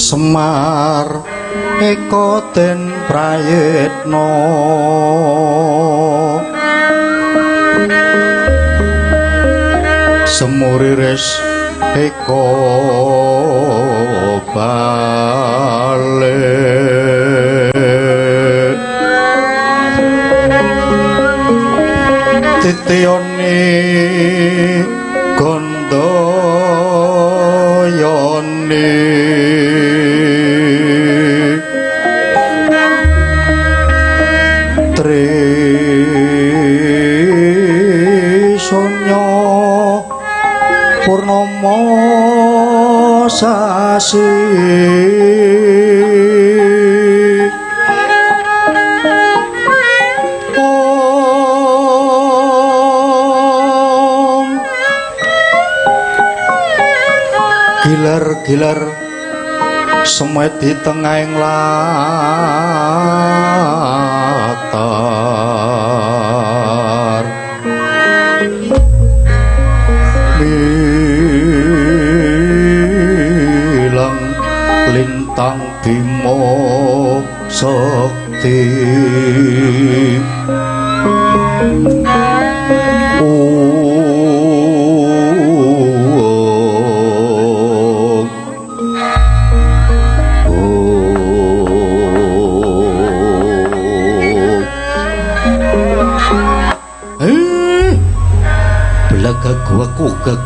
Semar eka den prayitna semuriris eka balik titiyone gondoyone Trisonya Purnama sasi Om Gilar-gilar semedi tengahing latar milang lintang bima sekti.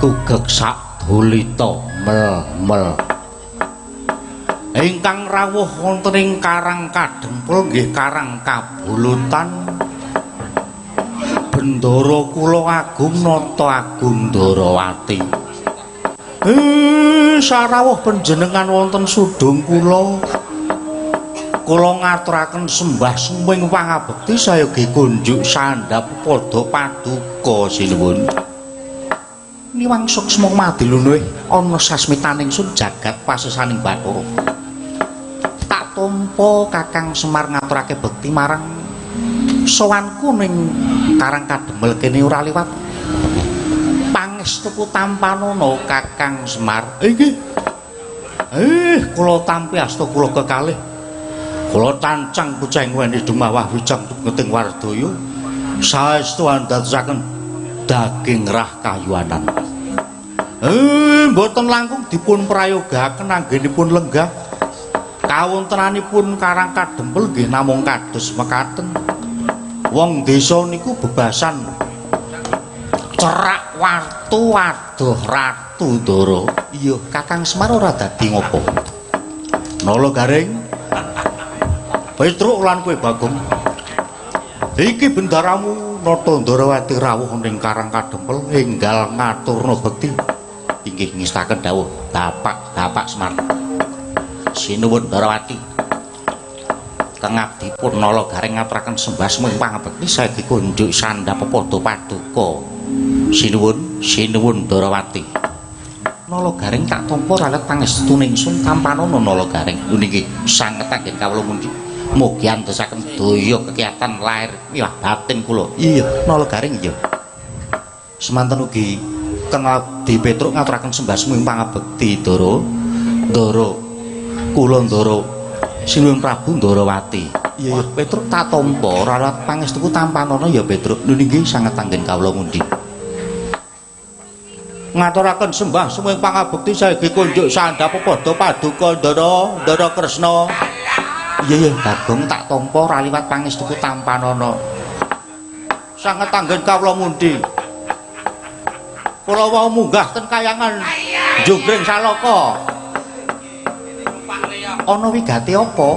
Gugek sak dulita mel-mel. Ingkang rawuh wonten ing Karang Kadempel nggih Karang Kabulutan. Bendara kula Agung Nata Agung Ndarawati. Sarawuh panjenengan wonten sudung kula. Kula ngaturaken sembah suming pangabekti sayogi kunjuk sandhap padha paduka sinuwun. Niwang suksma madilunuh ana sasmitaning sun jagat pasesaning Bathara. Tak tampa Kakang Semar ngaturake bekti marang sowanku ning Karang Kadempel kene ora liwat pangestuku tampanana Kakang Semar. Inggih. Kula tampi asta kula kekalih. Kula tancang puceng weni dumawah wijang tumeting wardaya. Saestu andadosaken daging rah kayuanan. Mboten langkung dipun prayogaken anggenipun lenggah. Kawontenanipun Karang Kadempel nggih namung kados mekaten. Wong desa niku bebasan cerak wartu adoh ratu Ndara. Iya, Kakang Semar ora dadi ngopo. Nala Garing. Petruk lan kowe Bagong. Iki bendaramu Nata Ndarawati rawuh ning Karang Kadempel enggal ngaturna bekti. Inggih ngestaken dawuh Bapak, Bapak Semar. Sinuwun Ndarawati. Kengabdipun Nala Garing ngaturaken sembah suming pangabekti saiki kunjuk sandhap pepadha paduka. Sinuwun, sinuwun Ndarawati. Nala Garing tak tampa ralet pangestune ingsun tampanana Nala Garing. Niki sanget anggen kawula mundi. Mugi andosaken daya kekiatan lahir miwah batin kula. Iya, Nala Garing iya. Semanten ugi Kang Abdi Petruk ngaturaken sembah suming pangabekti Ndara. Ndara kula Ndara Sinuwun Prabu Ndarawati. Iya, Petruk tak tampa ora pangestuku tampanana ya Petruk. Nggih sanget anggen kawula mundi. Ngaturaken sembah suming pangabekti saiki kunjuk sandhap padha paduka Ndara, Ndara Kresna. Iya, Bagong tak tampa ora liwat pangestuku tampanana. Sanget anggen kawula mundi. Kula wau munggah ten kayangan Jungkring Salaka. Ana wigati apa?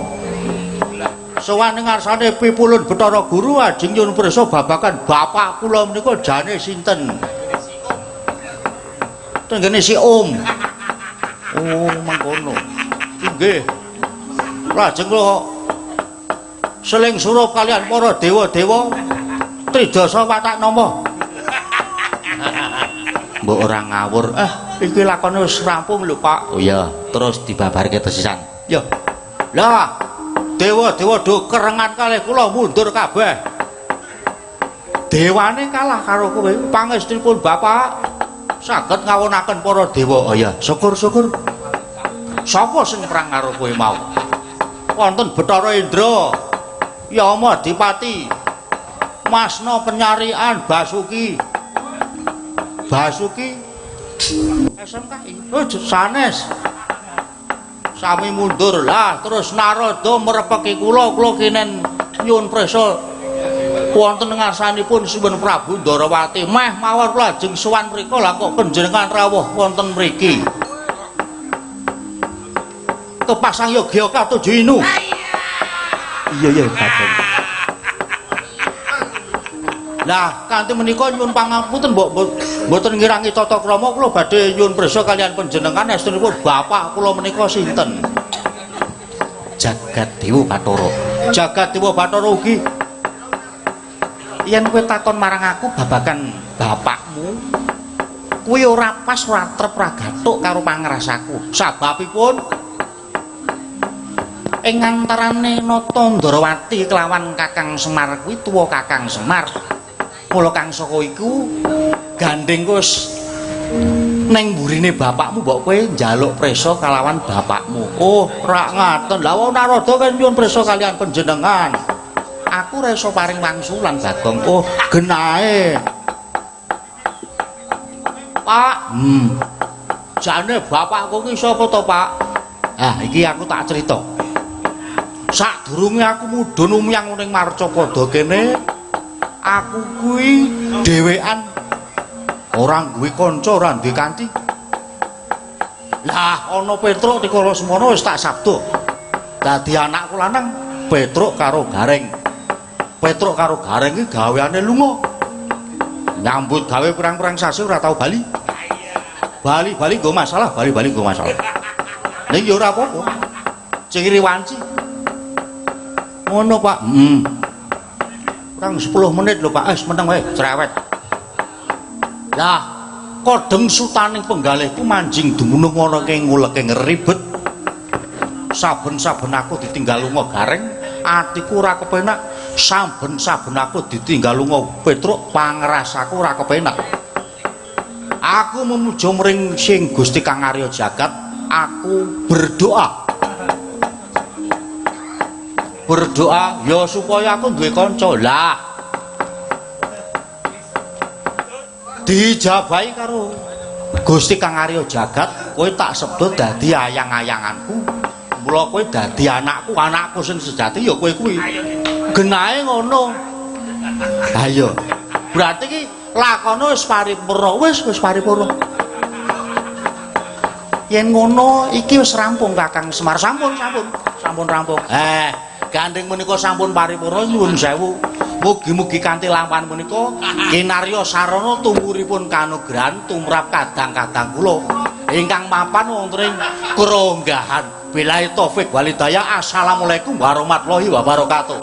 Sowan ing ngarsane pipulun Bathara Guru ajeng nyuwun prisa babagan bapak kula menika jane sinten? Tenggene si Om. Oh, mangkono. Inggih. Lajeng kula seling surup kalian para dewa-dewa tridasa watak nama. Mbok ora ngawur. Iki lakone wis rampung lho, Pak. Oh iya, terus dibabarke tesisan. Ya. Lah, dewa-dewa do kerengan kalih kula mundur kabeh. Dewane kalah karo kowe. Pangestunipun Bapak saged ngawonaken para dewa. Oh iya, syukur-syukur. Sapa sing perang karo kowe mau? Wonten Bathara Indra, Yama Adipati, Masna Penyarian, Basuki. Basuki SMKI. Oh, sanes. Sami mundur lah, terus Narada merepeki kula, kula kinen nyuwun prisa wonten ngarsanipun Sinuwun Prabu Ndarawati. Meh mawon kula ajeng sowan mriku, lah kok panjenengan rawuh wonten mriki. Kepasang yoga katuju inu. Iya iya Bagong. Lah kanthi menika nyuwun pangapunten mbok mboten ngirangi tata krama, kula badhe nyuwun prisa kaliyan panjenengan estunipun bapak kula menika sinten? Jagat Dewa Bathara. Jagat Dewa Bathara ugi. Yen kowe takon marang aku babagan bapakmu, kuwi ora pas, ora trep, ora gathuk karo pangrasaku. Sababipun ing antarane Nata Ndarawati kelawan Kakang Semar kuwi tuwa Kakang Semar. Mula kang saka iku gandeng wis ning mburine bapakmu, mbok kowe njaluk prisa kalawan bapakmu. Oh, rak ngaten. Lah wong Narada kan nyuwun prisa kaliyan panjenengan. Aku ora iso paring wangsulan, Bagong. Oh, genahe. Pak, Jane bapakku ki sapa to, Pak? Ah, iki aku tak cerita. Sadurunge aku mudhun umyang ning Marcapada kene, aku kuwi dhewean, ora duwe kanca, ora duwe kanthi. Lah ana Petruk dikala semono wis tak sabda. Dadi anakku lanang Petruk karo Gareng. Petruk karo Gareng iki gaweane lunga. Nyambut gawe pirang-pirang sasi ora tau bali. Bali-bali nggo masalah, bali-bali nggo masalah. Ning ya ora apa-apa. Cingiri wanci. Ngono, Pak. Kurang 10 menit lho, Pak. Wis meneng wae, cerewet. Lah, kodheng sutaning penggalihku manjing dumunung ana ing nguleke ribet. Saben-saben aku ditinggal lunga Gareng, atiku ora kepenak. Saben-saben aku ditinggal lunga Petruk, pangrasaku ora kepenak. Aku memuja mring sing Gusti Kang Arya Jagat, aku berdoa. Berdoa ya supaya aku duwe kanca. Lah dijabahi karo Gusti Kang Arya Jagat, kowe tak sebut dadi ayang-ayanganku. Mula kowe dadi anakku, anakku sing sejati ya kowe kuwi. Genahe ngono. Ha iya. Berarti ki lakone wis paripurna, wis paripurna. Yen ngono iki wis rampung Kakang Semar. Sampun, sampun. Sampun rampung. Gandeng menika sampun paripurna, nyuwun sewu. Mugi-mugi kanthi lampahan menika kinarya sarana tumuripun kanugrahan tumrap kadang-kadang kula ingkang mapan wonten ing kronggahan. Billahi taufik wal hidayah. Assalamualaikum warahmatullahi wabarakatuh.